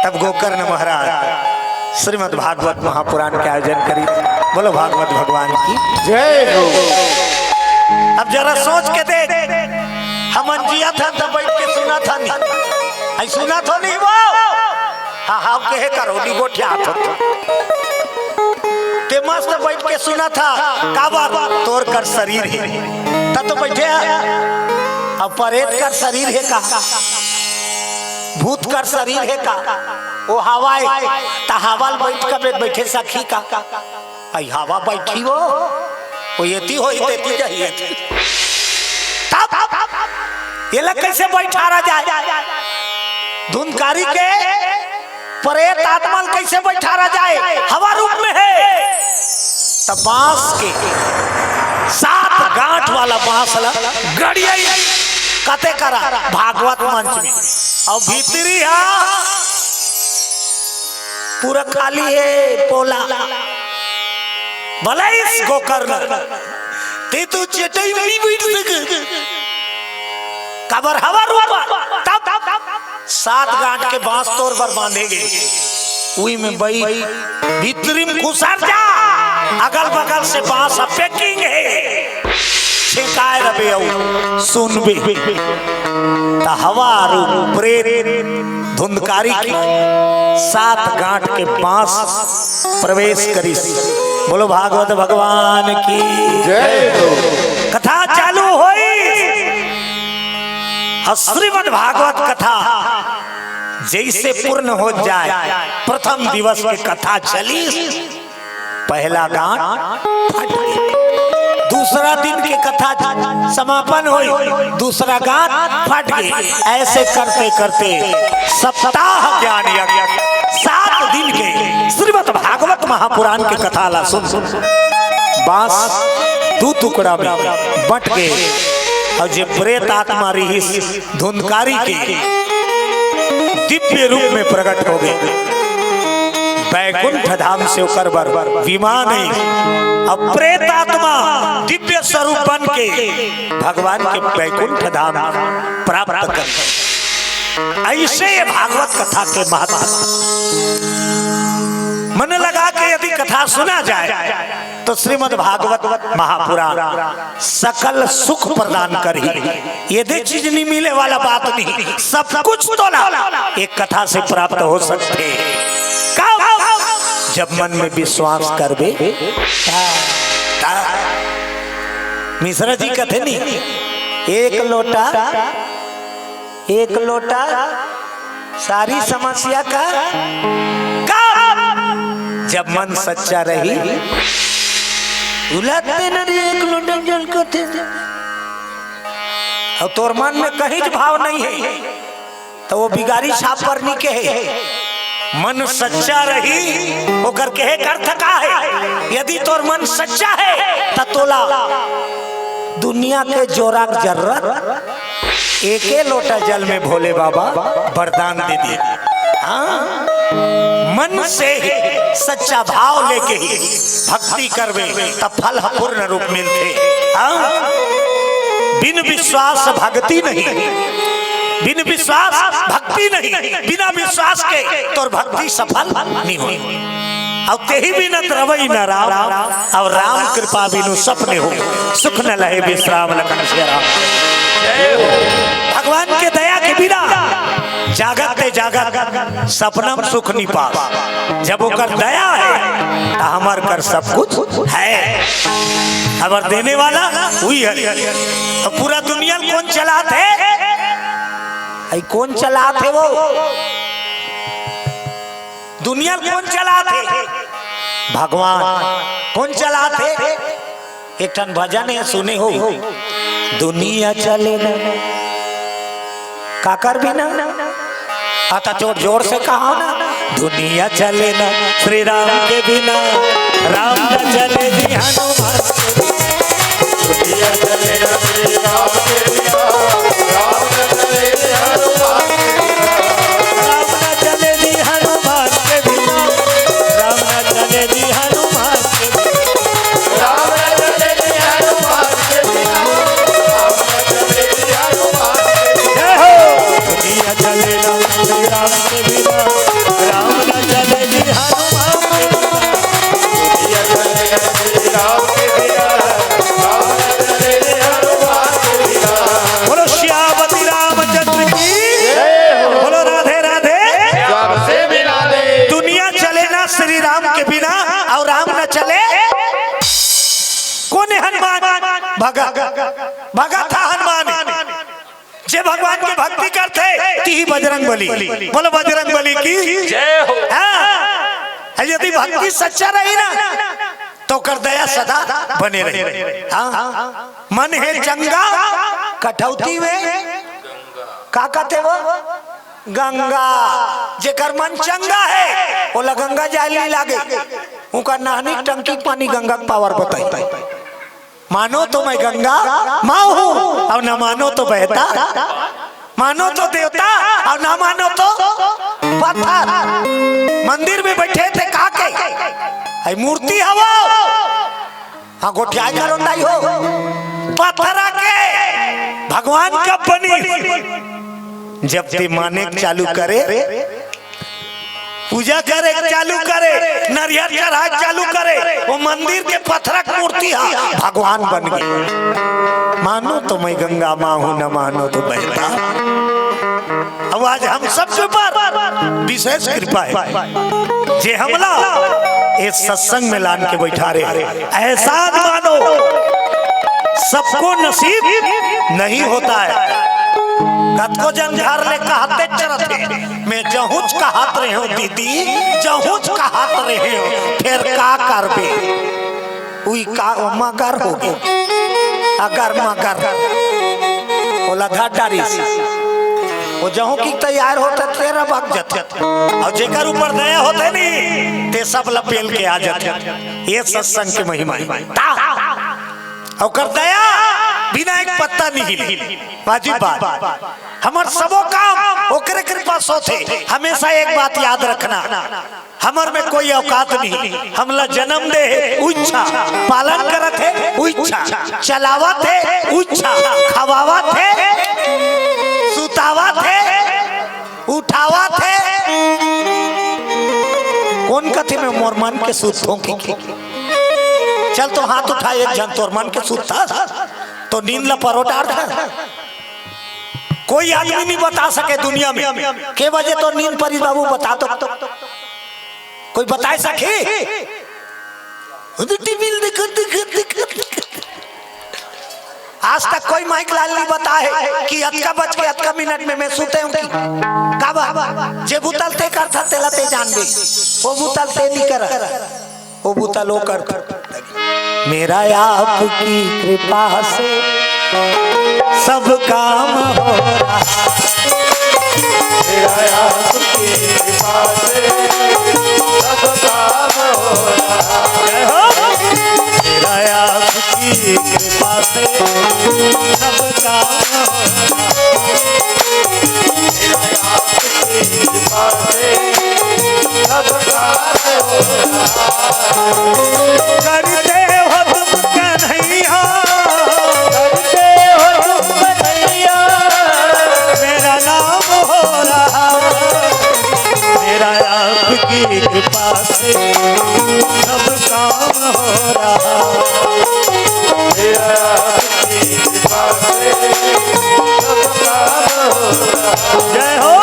तब गोकर्ण महाराज श्रीमद् भागवत महापुराण के आयोजन करी। बोलो भागवत भगवान की जय हो। अब जरा सोच के देख, हमन जियत हन त बैठ के सुनत हन, आई सुनत हो नहीं वो? हाँ, हाँ, कहे करो, नहीं गोठियात हो। ते मस्त बैठ के सुनत हा, काबर? तोर कर शरीर हे, त तो बैठे हा। अब परेत कर शरीर हे का? भूत कर शरीर हे का? ओ हवा ए, त हवा ल बइठ के बइठे सकही का? अई हवा बइठही वो, ओ एती होही तेती जाही एती। तब एला कइसे बइठारा जाय? धुंधकारी के प्रेत आत्मा ल कइसे बइठारा जाय? हवा रूप में हे। त बांस के सात गांठ वाला बांस ला गड़ियाई कते करा भागवत मंच में, अउ भीतरी हा पूरा खाली हे पोला। भले इस गोकर्ण, ते तो चटई में नहीं बइठ सके। काबर हवा रूपा, तब सात गांठ के बांस तोर बर बांधे गे। उही में बइठ, भीतरी में घुसर जा, अगल बगल से बांस ह packing हे। छिंकाय रबे अउ सुनबे। त हवा रूप प्रेत धुंधकारी के सात गांठ के बांस प्रवेश करिस। बोलो भागवत भगवान की। जय हो। कथा चालू होई। अउ श्रीमद् भागवत कथा जइसे पूर्ण हो जाय, प्रथम दिवस के कथा चलिस, पहला गांठ फट गे। दूसरा दिन के कथा समापन होई, दूसरा गांठ फट गे। ऐसे करते करते सप्ताह ज्ञान यज्ञ, सात दिन के श्रीमद् भागवत महापुराण के कथा ला सुन सुन बांस दू टुकड़ा में बंट गे। अउ जे प्रेत आत्मा रिहिस धुंधकारी के दिव्य रूप में प्रकट हो गे। बैकुंठ धाम से ओकर बर विमान हे। अब प्रेत आत्मा दिव्य स्वरूप बन के भगवान के बैकुंठ धाम प्राप्त कर। ऐसे ये भागवत कथा के महत्व मन लगा के यदि कथा सुना जाय, तो श्रीमद् भागवत महापुराण सकल सुख प्रदान करही। ये दे चीज नहीं मिले वाला बात नहीं, सब कुछ तोला एक कथा से प्राप्त हो सकथे। कब? जब मन में विश्वास करबे। ता, ता। मिश्रा जी कथे नहीं, एक लोटा एक लोटा सारी समस्या का, का जब मन सच्चा रही, उलटते न रे एक लोटा जल कथे। अउ तोर मन में कहीं भाव नहीं हे, त वो बिगारी छापर नहीं कहे। मन सच्चा रही, ओकर कहे के अर्थ का हे? यदि तोर मन सच्चा हे, त तोला दुनिया के जोरा के जरूरत एके लोटा जल में भोले बाबा वरदान दे दिए। हाँ, मन से ही सच्चा भाव लेके ही भक्ति करबे, तब फल ह पूर्ण रूप मिलथे। हाँ, बिन विश्वास भक्ति नहीं, बिन विश्वास भक्ति नहीं, बिना विश्वास के तोर भक्ति सफल नहीं होई। अउ तेहि बिना द्रवई न राम, अउ राम कृपा बिनु सपने हो, सुख न लहे विश्राम लखन सिया राम। भगवान के दया के बिना जागत ते जागत सपना में सुख नहीं पास। जब ओकर दया हे, त हमर कर सब कुछ हे। हमर देने वाला उही हे। त पूरा दुनिया ल कोन चलात हे? अई कोन चलात हे वो? दुनिया ल कोन चलात हे? भगवान। कोन चलात हे? एक ठन भजन हे, सुने हो, दुनिया चले ना काकर बिना। आता जोर जोर से कहा ना, दुनिया चले ना श्री राम के बिना, राम न चले जी हनुमान के बिना। दुनिया चले ना श्री राम के बिना, राम न चले जी हनुमान के बिना। राम न चले जी हनुमान के बिना, राम न चले जी हनुमान के बिना। राम न चले जी हनुमान के बिना, राम न चले जी हनुमान के बिना। जय हो। दुनिया चले ना श्री राम के बिना, राम न चले जी हनुमान के बिना। दुनिया चले ना श्री राम के बिना, राम न चले जी हनुमान के बिना। बोलो सियापति रामचंद्र की। जय हो। बोलो राधे राधे। सबसे मिला दे। दुनिया चले ना श्री राम के बिना अउ राम न चले। कोन हनुमान? भगा, भगा था हनुमान। जे भगवान के भक्ति करथे, तिही बजरंग बली। बोलो बजरंग बली की। जय हो। हाँ, यदि भक्ति सच्चा रही ना, तो ओकर दया सदा बने रही। हाँ, मन हे चंगा, कठौती में का कहथे वो? गंगा। जेकर मन चंगा हे, ओला गंगा जाए ल नइ लागे। ओकर नहानी टंकी के पानी गंगा के पावर बताही। मानो तो मैं गंगा माँ हूँ, अउ न मानो तो बहता, मानो तो देवता, अउ न मानो तो पत्थर। मंदिर में बइठे थे, का के? अई मूर्ति हवो, हाँ, गोठियाए करो नहीं हो, पत्थरा के भगवान कब बनी? जब ते माने के चालू करे, पूजा करे के चालू करे, नरियर चढ़ाए के चालू करे, वो मंदिर के पत्थरा के मूर्ति हा भगवान बन गे। मानो तो मैं गंगा माँ हूँ, न मानो तो बहता। अब आज हम सबके ऊपर विशेष कृपा हे, जे हमला इस सत्संग में लान के बैठा रहे। एहसान मानो, सबको नसीब नहीं होता है। कतको जन घर ले कहते चलत हे, मैं जहूँच कहत रहे हूँ दीदी, जहूँच कहत रहे हूँ, फेर का करबे? उई का, ओ मगर हो गे, अगर मगर, ओला धर डारिस। वो जहूँ की तैयार होत हे, तेरा भाग जाथे। अउ जेकर ऊपर दया होथे नी, ते सब ला पेल के आ जाथे। ये सत्संग के महिमा हे। ता, ओकर दया बिना एक पत्ता नहीं हिली। वाजिब बात। हमर सबो काम ओकरे कृपा से होथे। हमेशा एक बात याद रखना, हमर में कोई औकात नहीं। हमला जन्म दे हे उच्छा, पालन करत हे उच्छा, चलावत हे उच्छा, खवावत हे, सुतावत हे, उठावत हे। कोन कथे मैं मोर मन के सुतों की? चल तो हाथ उठा, एक झन तोर मन के सुतथा, तो नींद ला परो डारथा। कोई आदमी नहीं बता सके दुनिया में के बजे तो नींद परी बाबू, बता तो। कोई बताए सके? टीवी देखत, देखत, देखत, देखत। आज तक कोई माइक लाल नहीं बताए कि अतका बज के अतका मिनट में मैं सुते हूँ कि का बा? जे बुतल ते करथा, तेला ते जानबे। वो बुतल ते नहीं कर, वो बुतल वो कर। मेरा आपकी कृपा से सब काम हो रहा। मेरा आपकी कृपा से सब काम हो रहा। जय हो। मेरा आपकी कृपा से सब काम हो रहा। मेरा आपकी कृपा से सब काम हो रहा। करते हो तुम कन्हैया, करते हो तुम कन्हैया, मेरा नाम हो रहा। मेरा आपकी कृपा से सब काम हो रहा। मेरा आपकी कृपा से सब काम हो रहा। जय हो।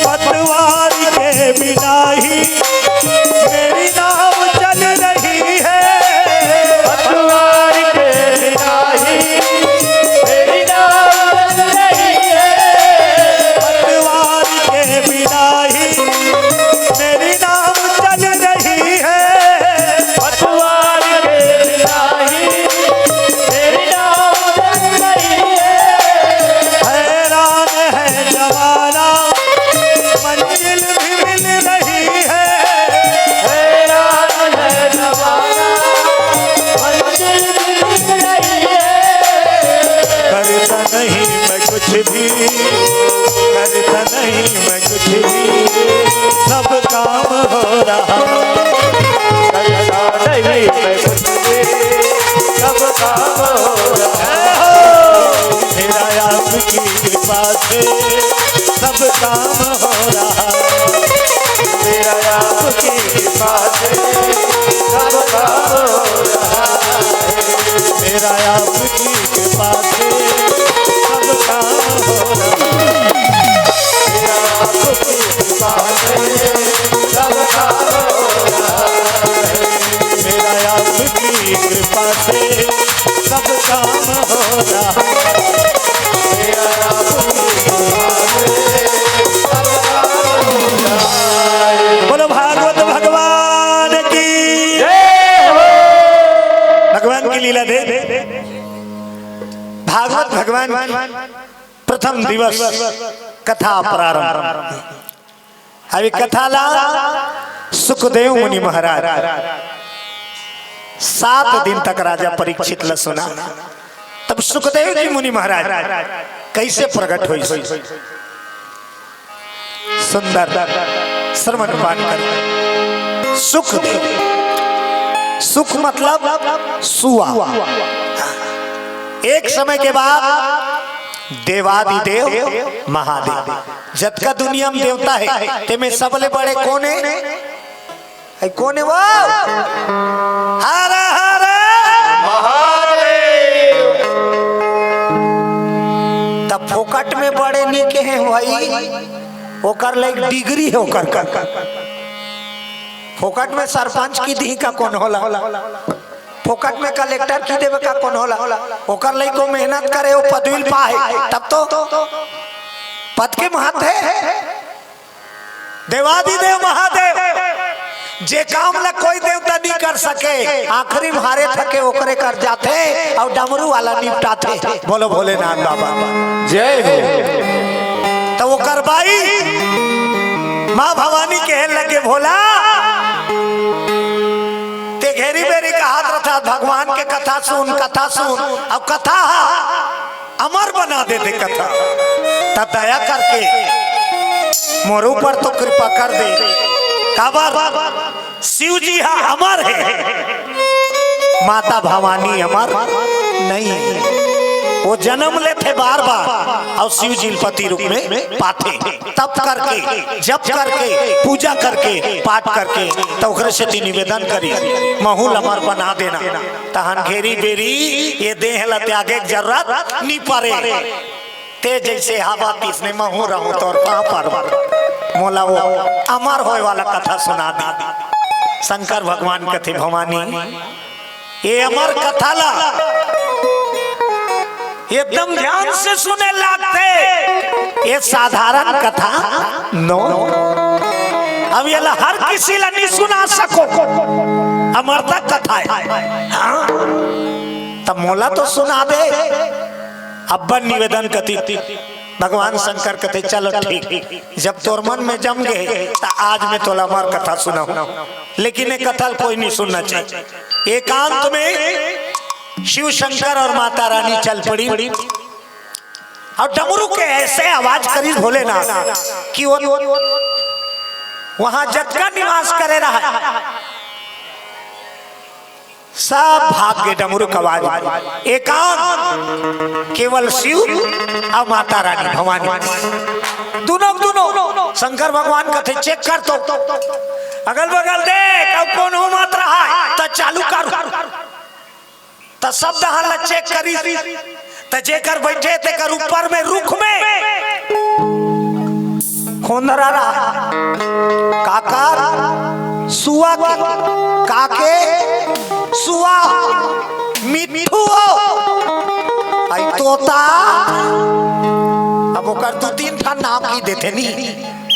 पतवार के बिना ही मेरी नाव चल रही है। पतवार के बिना ही मेरी नाव चल रही है। पतवार के बिना ही मेरी नाव चल रही है। पतवार के बिना ही मेरी नाव चल रही है। हैरान है जमाना, मंजिल भी मिल रही है। हैरान है जमाना, मंजिल भी मिल रही है। करता नहीं मैं कुछ भी, करता नहीं मैं कुछ भी, सब काम हो रहा। करता नहीं मैं कुछ भी, सब काम हो रहा। मेरा आपकी कृपा से काम हो रहा है। मेरा आपकी कृपा से सब काम हो रहा है। मेरा आपकी कृपा से सब काम हो रहा है। मेरा आपकी कृपा से सब काम हो रहा है। मेरा आपकी कृपा से सब काम हो रहा है। मेरा आपकी कृपा से सब काम हो रहा है। बोलो भागवत भगवान की। जय हो। भगवान की लीला दे। भागवत भगवान प्रथम दिवस कथा प्रारंभ। अभी कथा ला सुखदेव मुनि महाराज सात दिन तक राजा परीक्षित ला सुना। तब सुखदेव जी मुनि महाराज कैसे प्रकट होइस, सुंदर श्रवण पाठ कर। सुखदेव, सुख मतलब सुआ। एक समय के बाद देवादिदेव महादेव, जतका दुनिया में देवता हे, तेमे सबले बड़े कोन हे? ए, कोन हे वो? हर हर महादेव। त फोकट में बड़े नी कहे भाई, ओकर ले एक डिग्री हे ओकर का। फोकट में सरपंच की दिही का कोन होला? फोकट में कलेक्टर की देवे का कोन होला? ओकर ले को मेहनत करे, वो पदवी पाए, तब तो पद के महत्व हे। देवादिदेव महादेव, जे काम ला कोई देवता नी कर सके, आखिरी में हारे थके ओकरे कर जाथे, अउ डमरू वाला निपटाथे। बोलो भोलेनाथ बाबा। जय हो। त ओकर बाई माँ भवानी कहे लगे, "भोला, ते घेरी बेरी कहत रथा, भगवान के कथा सुन, कथा सुन, अब कथा हा अमर बना दे दे कथा, त दया करके मोर ऊपर तो कृपा कर दे।" काबर? शिव जी हा अमर हे, माता भवानी अमर नहीं हे। वो जन्म लेथे बार बार अउ शिव जी ल पति रूप में पाथे। तप करके, जप करके, पूजा करके, पाठ करके, त ओकरे सेती निवेदन करी, महू ल अमर बना देना। तहन घेरी बेरी ये देह ला त्यागे के जरूरत नी परे। ते जइसे हवा तिसने महू रहूं तोर पाँव पर, मोला वो अमर होय वाला कथा सुना दे। शंकर भगवान कथे, भवानी, ये अमर कथा ला एकदम ध्यान से सुने लागथे, ये साधारण कथा नो। अब ये ला हर किसी ला नी सुना सको, अमरता कथा हे। हाँ, त मोला तो सुना दे। अब्बन निवेदन कथे, भगवान शंकर कथे, "चलो ठीक, जब तोर मन में जम गे, त आज मैं तोला अमर कथा सुनाहूं, लेकिन ये कथा ल कोई नी सुनना चाहिए।" एकांत में शिव शंकर अउ माता रानी चल पड़ी, अउ डमरू के ऐसे आवाज करिस भोलेनाथ कि वो वहां जतका निवास करे रहा, सब भाग गे डमरू के आवाज में। एकांत, केवल शिव अउ माता रानी भवानी। दुनों, दुनों शंकर भगवान कथे, "चेक कर तो, अगल बगल देख, अउ कोनो मत रहा हे, त चालू कर।" त सब डहर ला चेक करिस, त जेकर बइठे तेकर ऊपर में रुख में खोंदरा रहा। काकर? सुआ के। काके? सुआ। मिट्ठू हो। अई तोता। अब ओकर दू तीन ठन नाम की देथे नी।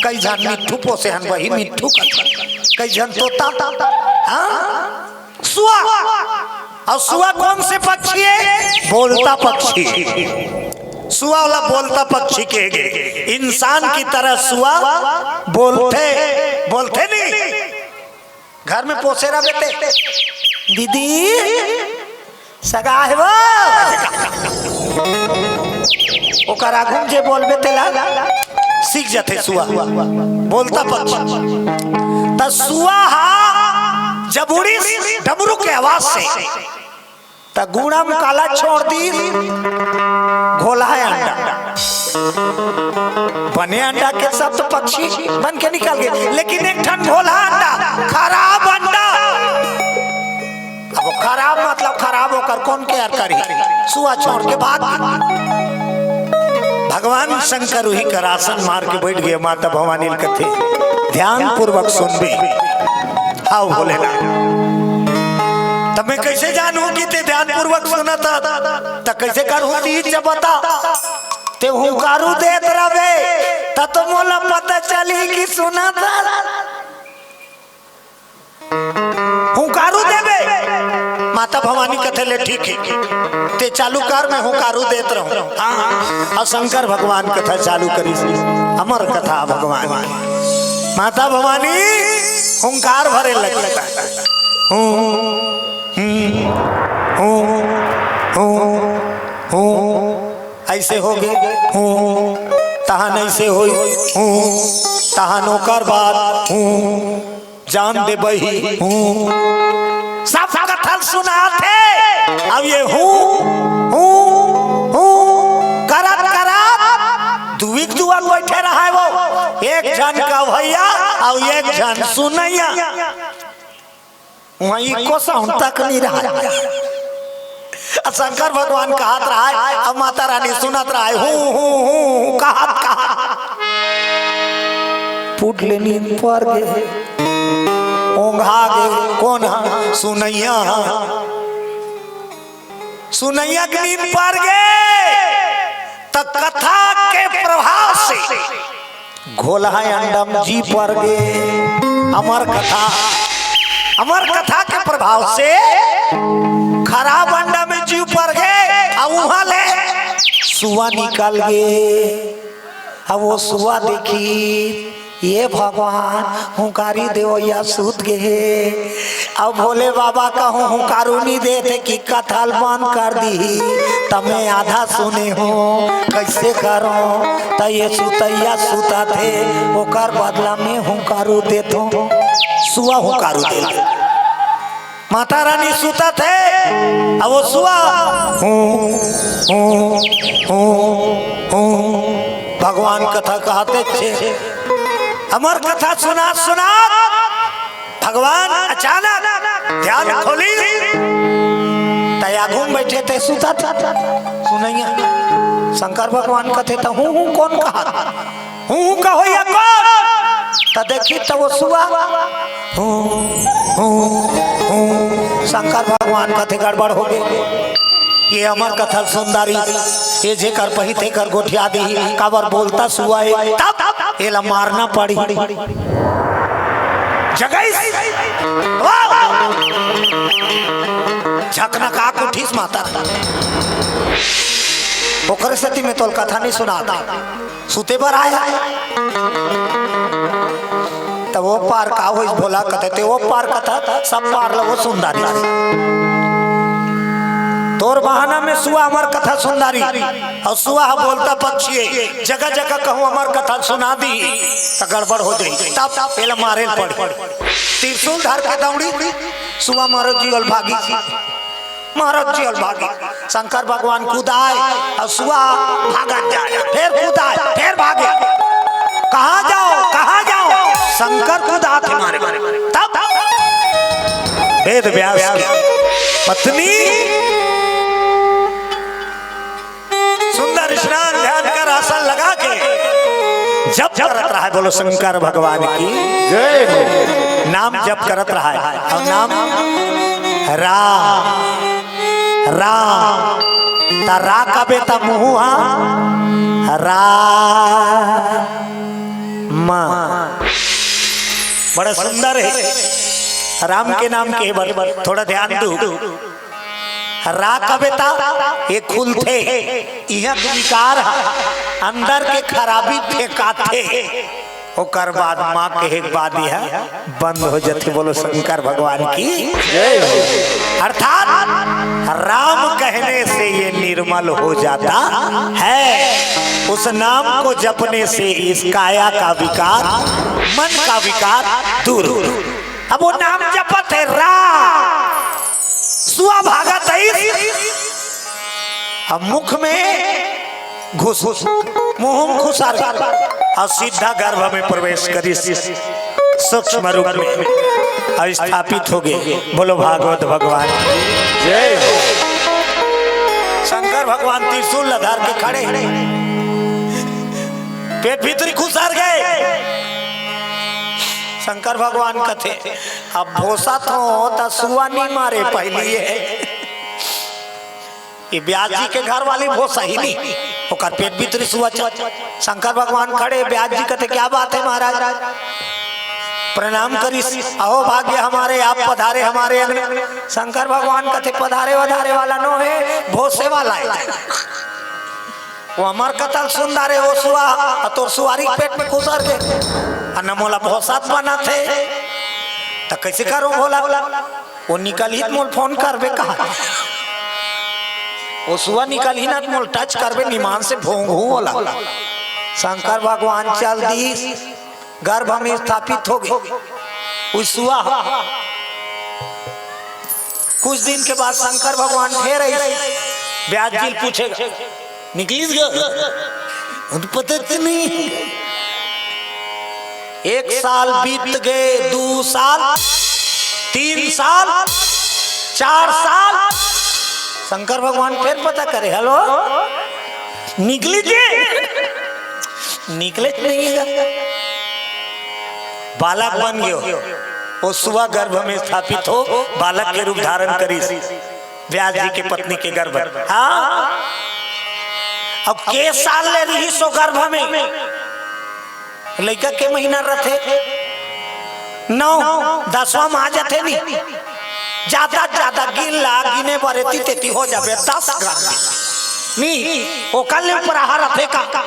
कई झन मिट्ठू पोसे हन, वही मिट्ठू कथे। कई झन तोता। हाँ? सुआ। अउ सुआ कौन से पक्षी हे? बोलता पक्षी। सुआ वाला बोलता पक्षी के गे। इंसान की तरह सुआ बोलथे, बोलथे नी। घर में पोसे रहा बेटे, "दीदी, सगा हे वो।" ओकर आगू में जे बोलबे तेला सीख जाथे सुआ। बोलता पक्षी। त सुआ हा जब उड़िस डमरू के आवाज से, त गुड़ा में काला छोड़ दी, घोला हे अंडा। बने अंडा के सब तो पक्षी बन के निकल गए, लेकिन एक ठन भोला अंडा, खराब अंडा। अब वो खराब मतलब खराब होकर कौन केयर करी? सुआ छोड़ के भाग। भगवान शंकर उही कर आसन मार के बैठ गए। माता भवानी ल कथे, ध्यान पूर्वक सुनबे। हाव भोलेनाथ, तब मैं कैसे जानूं कि ते ध्यान पूर्वक सुनत? त कैसे करूं तीज बता? ते हुंकारू देत रहे, त तो मोला पता चली कि सुनत। हुंकारू देबे। माता भवानी कथे, ले ठीक है, ते चालू कर, मैं हुंकारू देत रहूं। हाँ, हाँ। अउ शंकर भगवान कथा चालू करिस। अमर कथा भगवान। माता भवानी हुंकार भरे लगे। हूँ, हूँ, हूँ, हूँ, हूँ। ऐसे होगे, हूँ, तहन ऐसे होई, हूँ, तहन ओकर बाद, हूँ, जान देबही, हूँ। सब कथा ल सुनाथे। अब ये हूँ, हूँ, हूँ करत करत दुइक दुआर बैठे रहे वो। एक झन कवैया अउ एक झन सुनैया। वहाँ एको साउंड तक नहीं रहा। शंकर भगवान कहत रहा, अब माता रानी सुनत रहा, हूँ, हूँ, हूँ, कहत, कहत। फूट ले नींद पर गे, ओंघा गे, कोन ह? सुनैया ह। सुनैया के नींद पर गे, त कथा के प्रभाव से घोलहा अंडम जी पर गे। अमर कथा, अमर कथा के प्रभाव से खराब अंडा में जीव पर गे, अउ उहाँ ले सुआ निकल गे। अब वो सुआ देखी, ये भगवान, हुंकारी देवैया सूत गे हे। अब भोले बाबा कहूँ हुंकारू नी देथे कि कथा ल बंद कर दीही, त मैं आधा सुने हूँ, कैसे करूँ? त ये सुतैया सुतत हे, ओकर बदला में हुंकारू देथों। सुआ हुंकारू दे। माता रानी सुतत हे, अब वो सुआ हूँ, हूँ, हूँ, हूँ। भगवान कथा कहत हे, अमर कथा सुनात सुनात भगवान अचानक ध्यान खोली, त आगू में बैठे थे सुतत। सुनैया शंकर भगवान कथे, त हूँ, हूँ कोन कहत? हूँ, हूँ कहो या कोन? त देखी त वो सुआ। हूँ, हूँ, हूँ। शंकर भगवान कथे गड़बड़ हो गे। ये अमर कथा ल सुन डारी, ये जेकर पही तेकर गोठिया दीही, काबर बोलत सुआ ए, तब एला मारना पड़ही। जगइस। वाह, वाह। झकनका के उठिस माता। ओकरे सेती मैं तोला कथा नहीं सुनात। सुते बर आय। त वो पार का होइस भोला कथे, ते वो पार कथा, सब पार ल वो सुन डारी। तोर बहाना में सुआ अमर कथा सुन डारी, अउ सुआ ह बोलत पक्षी ए, जगह जगह कहूँ अमर कथा सुना दी, त गड़बड़ हो जाही, तब एला मारे ल पड़ही। त्रिशूल धर के दौड़ी, सुआ मारो जीव ल भागी। महाराज जी अल भागे। शंकर भगवान कुदाय अउ सुआ भागत जाय, फेर कुदाय, फेर भागे। कहाँ जाओ, कहाँ जाओ? शंकर कुदात हे मारे। तब वेद व्यास की पत्नी सुंदर स्नान ध्यान कर आसन लगा के जप करत रहा है। बोलो शंकर भगवान की जय हो। नाम जप करत रहा है अउ नाम रा, रा, त रा कबे त मुँह हा रा, मा। बड़ा सुंदर है राम के नाम के बर, थोड़ा ध्यान दू। रा कबे त ये खुलथे, इहाँ के विकार ह, अंदर के खराबी फेंकाथे, ओकर बाद माँ कहे के बाद यह बंद हो जाथे। बोलो शंकर भगवान की जय हो। अर्थात राम कहने से ये निर्मल हो जाता है, उस नाम को जपने से इस काया का विकार, मन का विकार दूर हो। अब वो नाम जपत है रा, सुआ भागत है, अब मुख में घुस, घुस, मुँह खुसर अउ सीधा गर्भ में प्रवेश करिस, सूक्ष्म रूप में अउ स्थापित हो गे। बोलो भागवत भगवान। जय हो। शंकर भगवान त्रिशूल ला धर के खड़े, पेट भीतरी खुसर गे। शंकर भगवान कथे, अब भोसत हो त सुआ नी मारे पहिली हे। ये ब्यास जी के घर वाली भोसही नी, ओकर पेट भीतरी सुआ चल। शंकर भगवान खड़े, ब्यास जी कथे, "क्या बात है महाराज?" प्रणाम करिस, "अहो भाग्य हमारे, आप पधारे हमारे अंगने।" शंकर भगवान कथे, "पधारे वधारे वाला नो हे, भोसे वाला हे।" वो हमर कतल सुंदर हे, वो सुआ, अउ तोर सुआरी के पेट में खुसर गे, अउ न मोला भोसत बनत हे, त कइसे करूं भोला? वो निकलही त मोल फोन करबे कहा, वो सुआ निकलही ना त मोल टच करबे, निमान से भोंगहूं ओला। शंकर भगवान चल दिस, गर्भ में स्थापित हो गे। वो सुआ कुछ दिन के बाद शंकर भगवान फेर आइस, ब्यास जी ल पूछे, "निकलिस गा?" "पता तो नहीं।" एक साल बीत गे, दू साल, तीन साल, चार साल। शंकर भगवान फेर पता करे, "हेलो, निकलिस जी?" "निकलेच नहीं गा।" बालक बन गयो, वो सुआ गर्भ में स्थापित हो, बालक के रूप धारण करिस, ब्यास जी के पत्नी के गर्भ। हाँ, अब के साल ले रहिस वो गर्भ में? लइका के महीना रथे? नौ, दसवां में आ जाथे नी। जादा जादा गिन ला, गिने बर एती तेती हो जाबे, दस ग्राम नी, ओकर ले ऊपर आहार रथे का?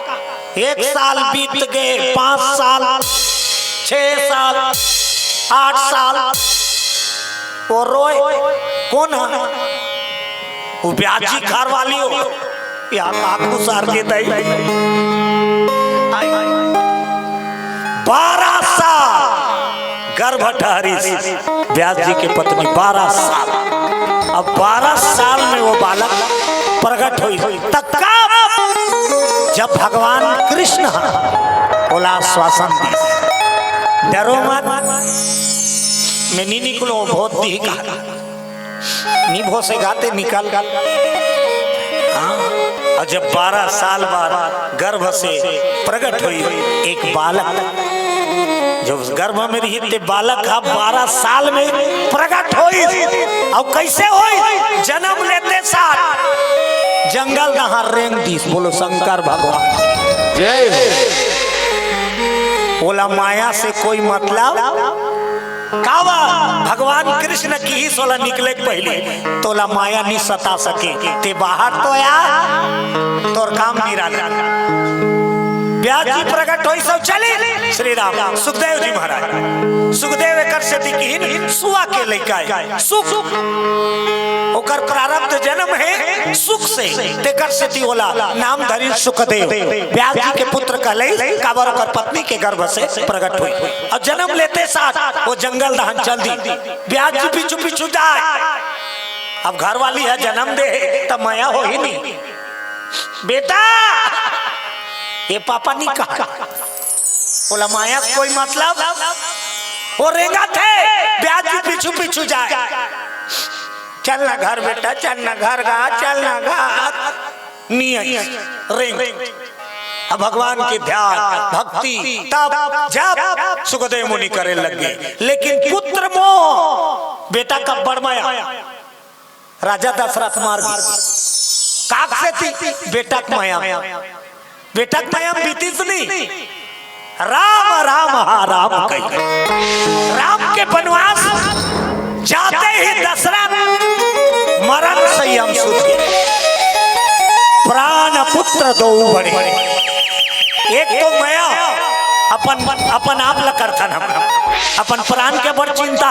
एक साल बीत गे, पांच साल, छह साल, आठ साल, वो रोए, कोन ह? वो ब्यास जी घर वाली हो। यार, आंखों सार के दई। बारह साल गर्भ ठहरिस ब्यास जी के पत्नी, बारह साल। अब बारह साल में वो बालक प्रकट होई, तब का? जब भगवान कृष्ण ह ओला आश्वासन दिस, "डरो मत, मैं नी निकलूं, भोस दिही का।" नी भोसेगा ते निकल। हाँ, अउ जब बारह साल बाद गर्भ से प्रकट होई एक बालक, जब गर्भ में रही ते बालक हा बारह साल में प्रकट होई। अउ कइसे होई? जनम लेते साथ जंगल डहार रेंग दिस। बोलो शंकर भगवान। जय हो। ओला माया से कोई मतलब काबर? भगवान कृष्ण किहिस ओला निकले के पहिली, "तोला माया नी सता सके, ते बाहर तो आ, तोर काम निराला।" ब्यास जी प्रकट होई, सब चले। श्री राम, सुखदेव जी महाराज, सुखदेव एकर सेती किहिन, सुआ के लइका हे, सुख, ओकर प्रारब्ध जन्म हे सुख से, तेकर सेती ओला नाम धरिन सुखदेव। ब्यास जी के पुत्र कहले, काबर ओकर पत्नी के गर्भ से प्रकट होई। अउ जनम लेते साथ वो जंगल डहान चल दी। ब्यास जी पीछू पीछू जाए। अब घर वाली ह जनम दे हे, त मया होही नी। "बेटा, ये पापा नी कहा।" ओला मया से कोई मतलब? वो रेंगत हे, ब्यास जी पीछू पीछू जाए। "चल ना घर बेटा, चल ना घर गा, चल ना घर।" नी आई, रेंग। अब भगवान के ध्यान, भक्ति, तप, जप सुखदेव मुनि करे लग गे। लेकिन पुत्र मोह, बेटा का बड़ मया। राजा दशरथ मर गे। काक सेती? बेटा के मया। बेटा के मया बीतिस नी। राम राम हा राम कही। राम के बनवास जाते ही दशरथ मरण संयम सुध गे। प्राण पुत्र दो बड़े। एक तो मया अपन, अपन आप ल करथन हम, अपन प्राण के बड़ चिंता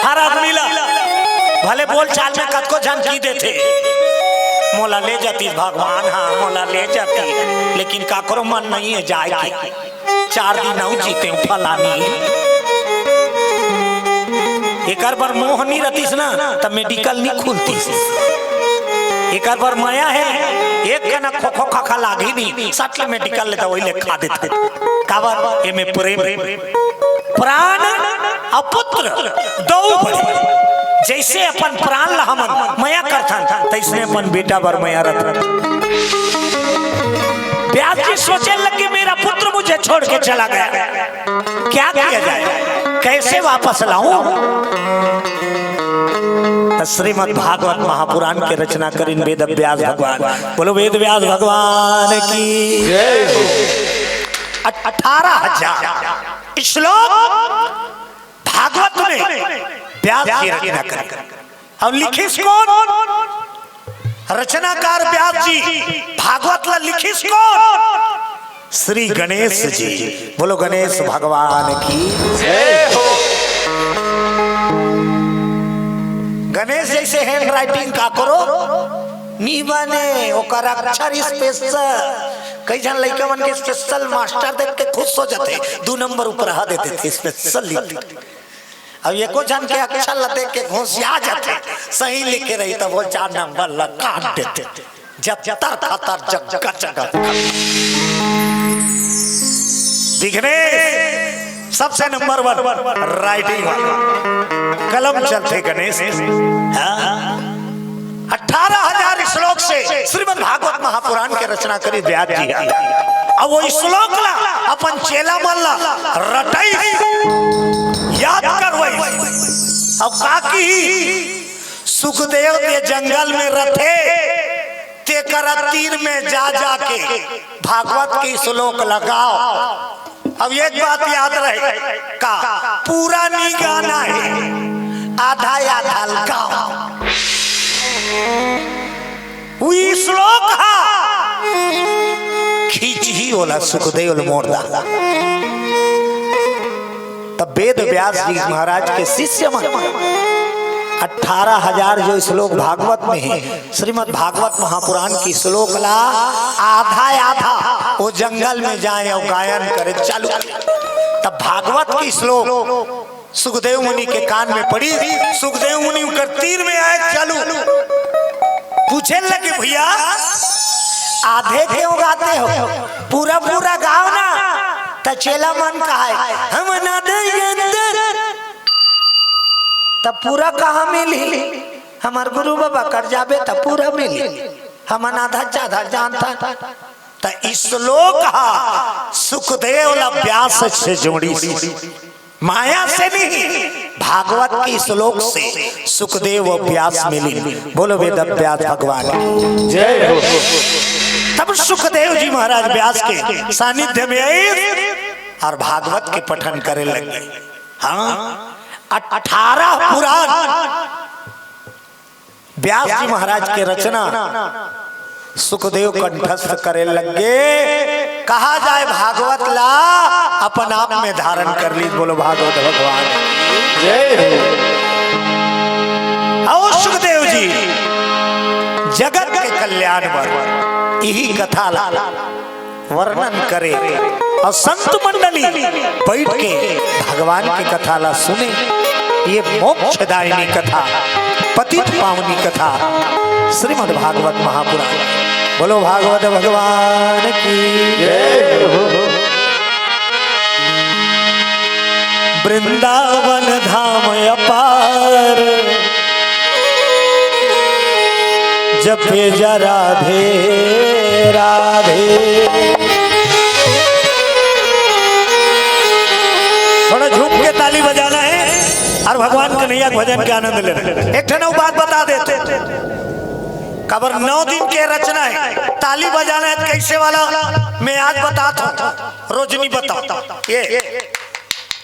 हर आदमी ल, भले बोल चाल में कतको झन की देथे, "मोला ले जाती भगवान, हाँ मोला ले जाती," लेकिन काकरो मन नहीं है जाए के। चार दिन अउ जीते हूँ फलानी। एकर बर मोह नी रतिस ना, त मेडिकल नी खुलतिस। एकर बर मया हे, एक कना खोखो खाखा लागही नहीं, सट ले मेडिकल ले दवाई ले खा देथे। काबर? एमे प्रेम, प्राण अउ पुत्र दऊ बड़े। जइसे अपन प्राण ला हमन मया करथन, तइसने अपन बेटा बर मया रथन। ब्यास जी सोचे लगे, "मेरा पुत्र मुझे छोड़ के चला गया, क्या किया जाए, कैसे वापस लाऊं?" त श्रीमद् भागवत महापुराण के रचना करिन वेद व्यास भगवान। बोलो वेद व्यास भगवान की। जय हो। अठारह हजार श्लोक भागवत में व्यास जी रचना करिन। अउ लिखिस कोन? रचनाकार व्यास जी। भागवत ला लिखिस कोन? श्री गणेश जी। बोलो गणेश भगवान की जय हो। गणेश जइसे handwriting काकरो नी बने, ओकर अक्षर special। कई झन लइका मन के special मास्टर देख के खुश हो जाथे, दू नंबर उपरहा दे देथे, special लिख। अब एको झन के अक्षर ला देख के घोंसिया जाथे, सही लिखे रही त वो चार नंबर ला काट देथे। जतर खतर जगह जगह। विघ्नेश सबसे नंबर वन writing वाला, कलम चलथे गणेश। हाँ। अठारह हजार श्लोक से श्रीमद् भागवत महापुराण के रचना करिस व्यास जी ह। अब वो श्लोक ला अपन चेला मन ला रटइस, याद करवइस। अब का किही, सुखदेव के जंगल में रथे, तेकरा तीर में जा जाके भागवत के श्लोक ला गाव। अब एक बात याद रहे का, पूरा नी गाना हे, आधा आधा गाव। उही श्लोक हा खींचही ओला सुखदेव ल मोर दा। तब वेद व्यास जी महाराज के शिष्य मन अठारह हजार जो श्लोक भागवत में हे, श्रीमद् भागवत महापुराण की श्लोक ला आधा आधा वो जंगल में जाय अउ गायन करे चालू करे। तब भागवत की श्लोक सुखदेव मुनि के कान में पड़ी। सुखदेव मुनि उकर तीर में आय चालू, पूछे लगे, "भैया, आधे क्यों गाते हो, पूरा पूरा गाव ना।" त चेला मन कहाय, "हम आधे गाते।" त पूरा कहाँ मिली? हमर गुरु बाबा कर जाबे त पूरा मिली, हमन आधा आधा जानथन। त ई श्लोक हा सुखदेव ला व्यास से जोड़िस, माया से नहीं, भागवत की श्लोक से सुखदेव अउ व्यास मिलिन। बोलो वेद व्यास भगवान की। जय हो। तब सुखदेव जी महाराज व्यास के सानिध्य में आइस अउ भागवत के पठन करे लगे। हाँ, अठारह पुराण व्यास जी महाराज के रचना सुखदेव कंठस्थ करे लगे। कहा जाय, भागवत ला अपन आप में धारण कर लीस। बोलो भागवत भगवान। जय हो। अउ सुखदेव जी जगत के कल्याण बर इही कथा ला वर्णन करे अउ संत मंडली बइठ के भगवान के कथा ला सुने। ये मोक्षदायिनी कथा, पतित पावनी कथा, श्रीमद् भागवत महापुराण। बोलो भागवत भगवान की जय हो। वृंदावन धाम अपार, जपे जा राधे राधे। थोड़ा झूम के ताली बजाना है अउ भगवान कन्हैया के भजन के आनंद लेना है। एक ठन अउ बात बता देते, काबर नौ दिन के रचना हे, ताली बजाना हे, कइसे वाला मैं आज बतात हूँ, रोज नहीं बताऊँ। ये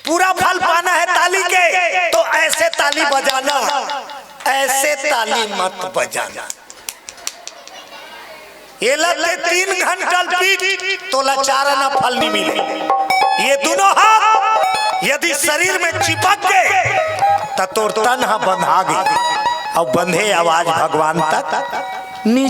पूरा फल पाना है ताली के, तो ऐसे ताली बजाना, ऐसे ताली मत बजाना। ये लते तीन घंटा पीट, तोला चार आना फल नहीं मिले। ये दोनों हाथ यदि शरीर में चिपक गए, त तोर तन ह बंधा गे, अउ बंधे आवाज भगवान तक नहीं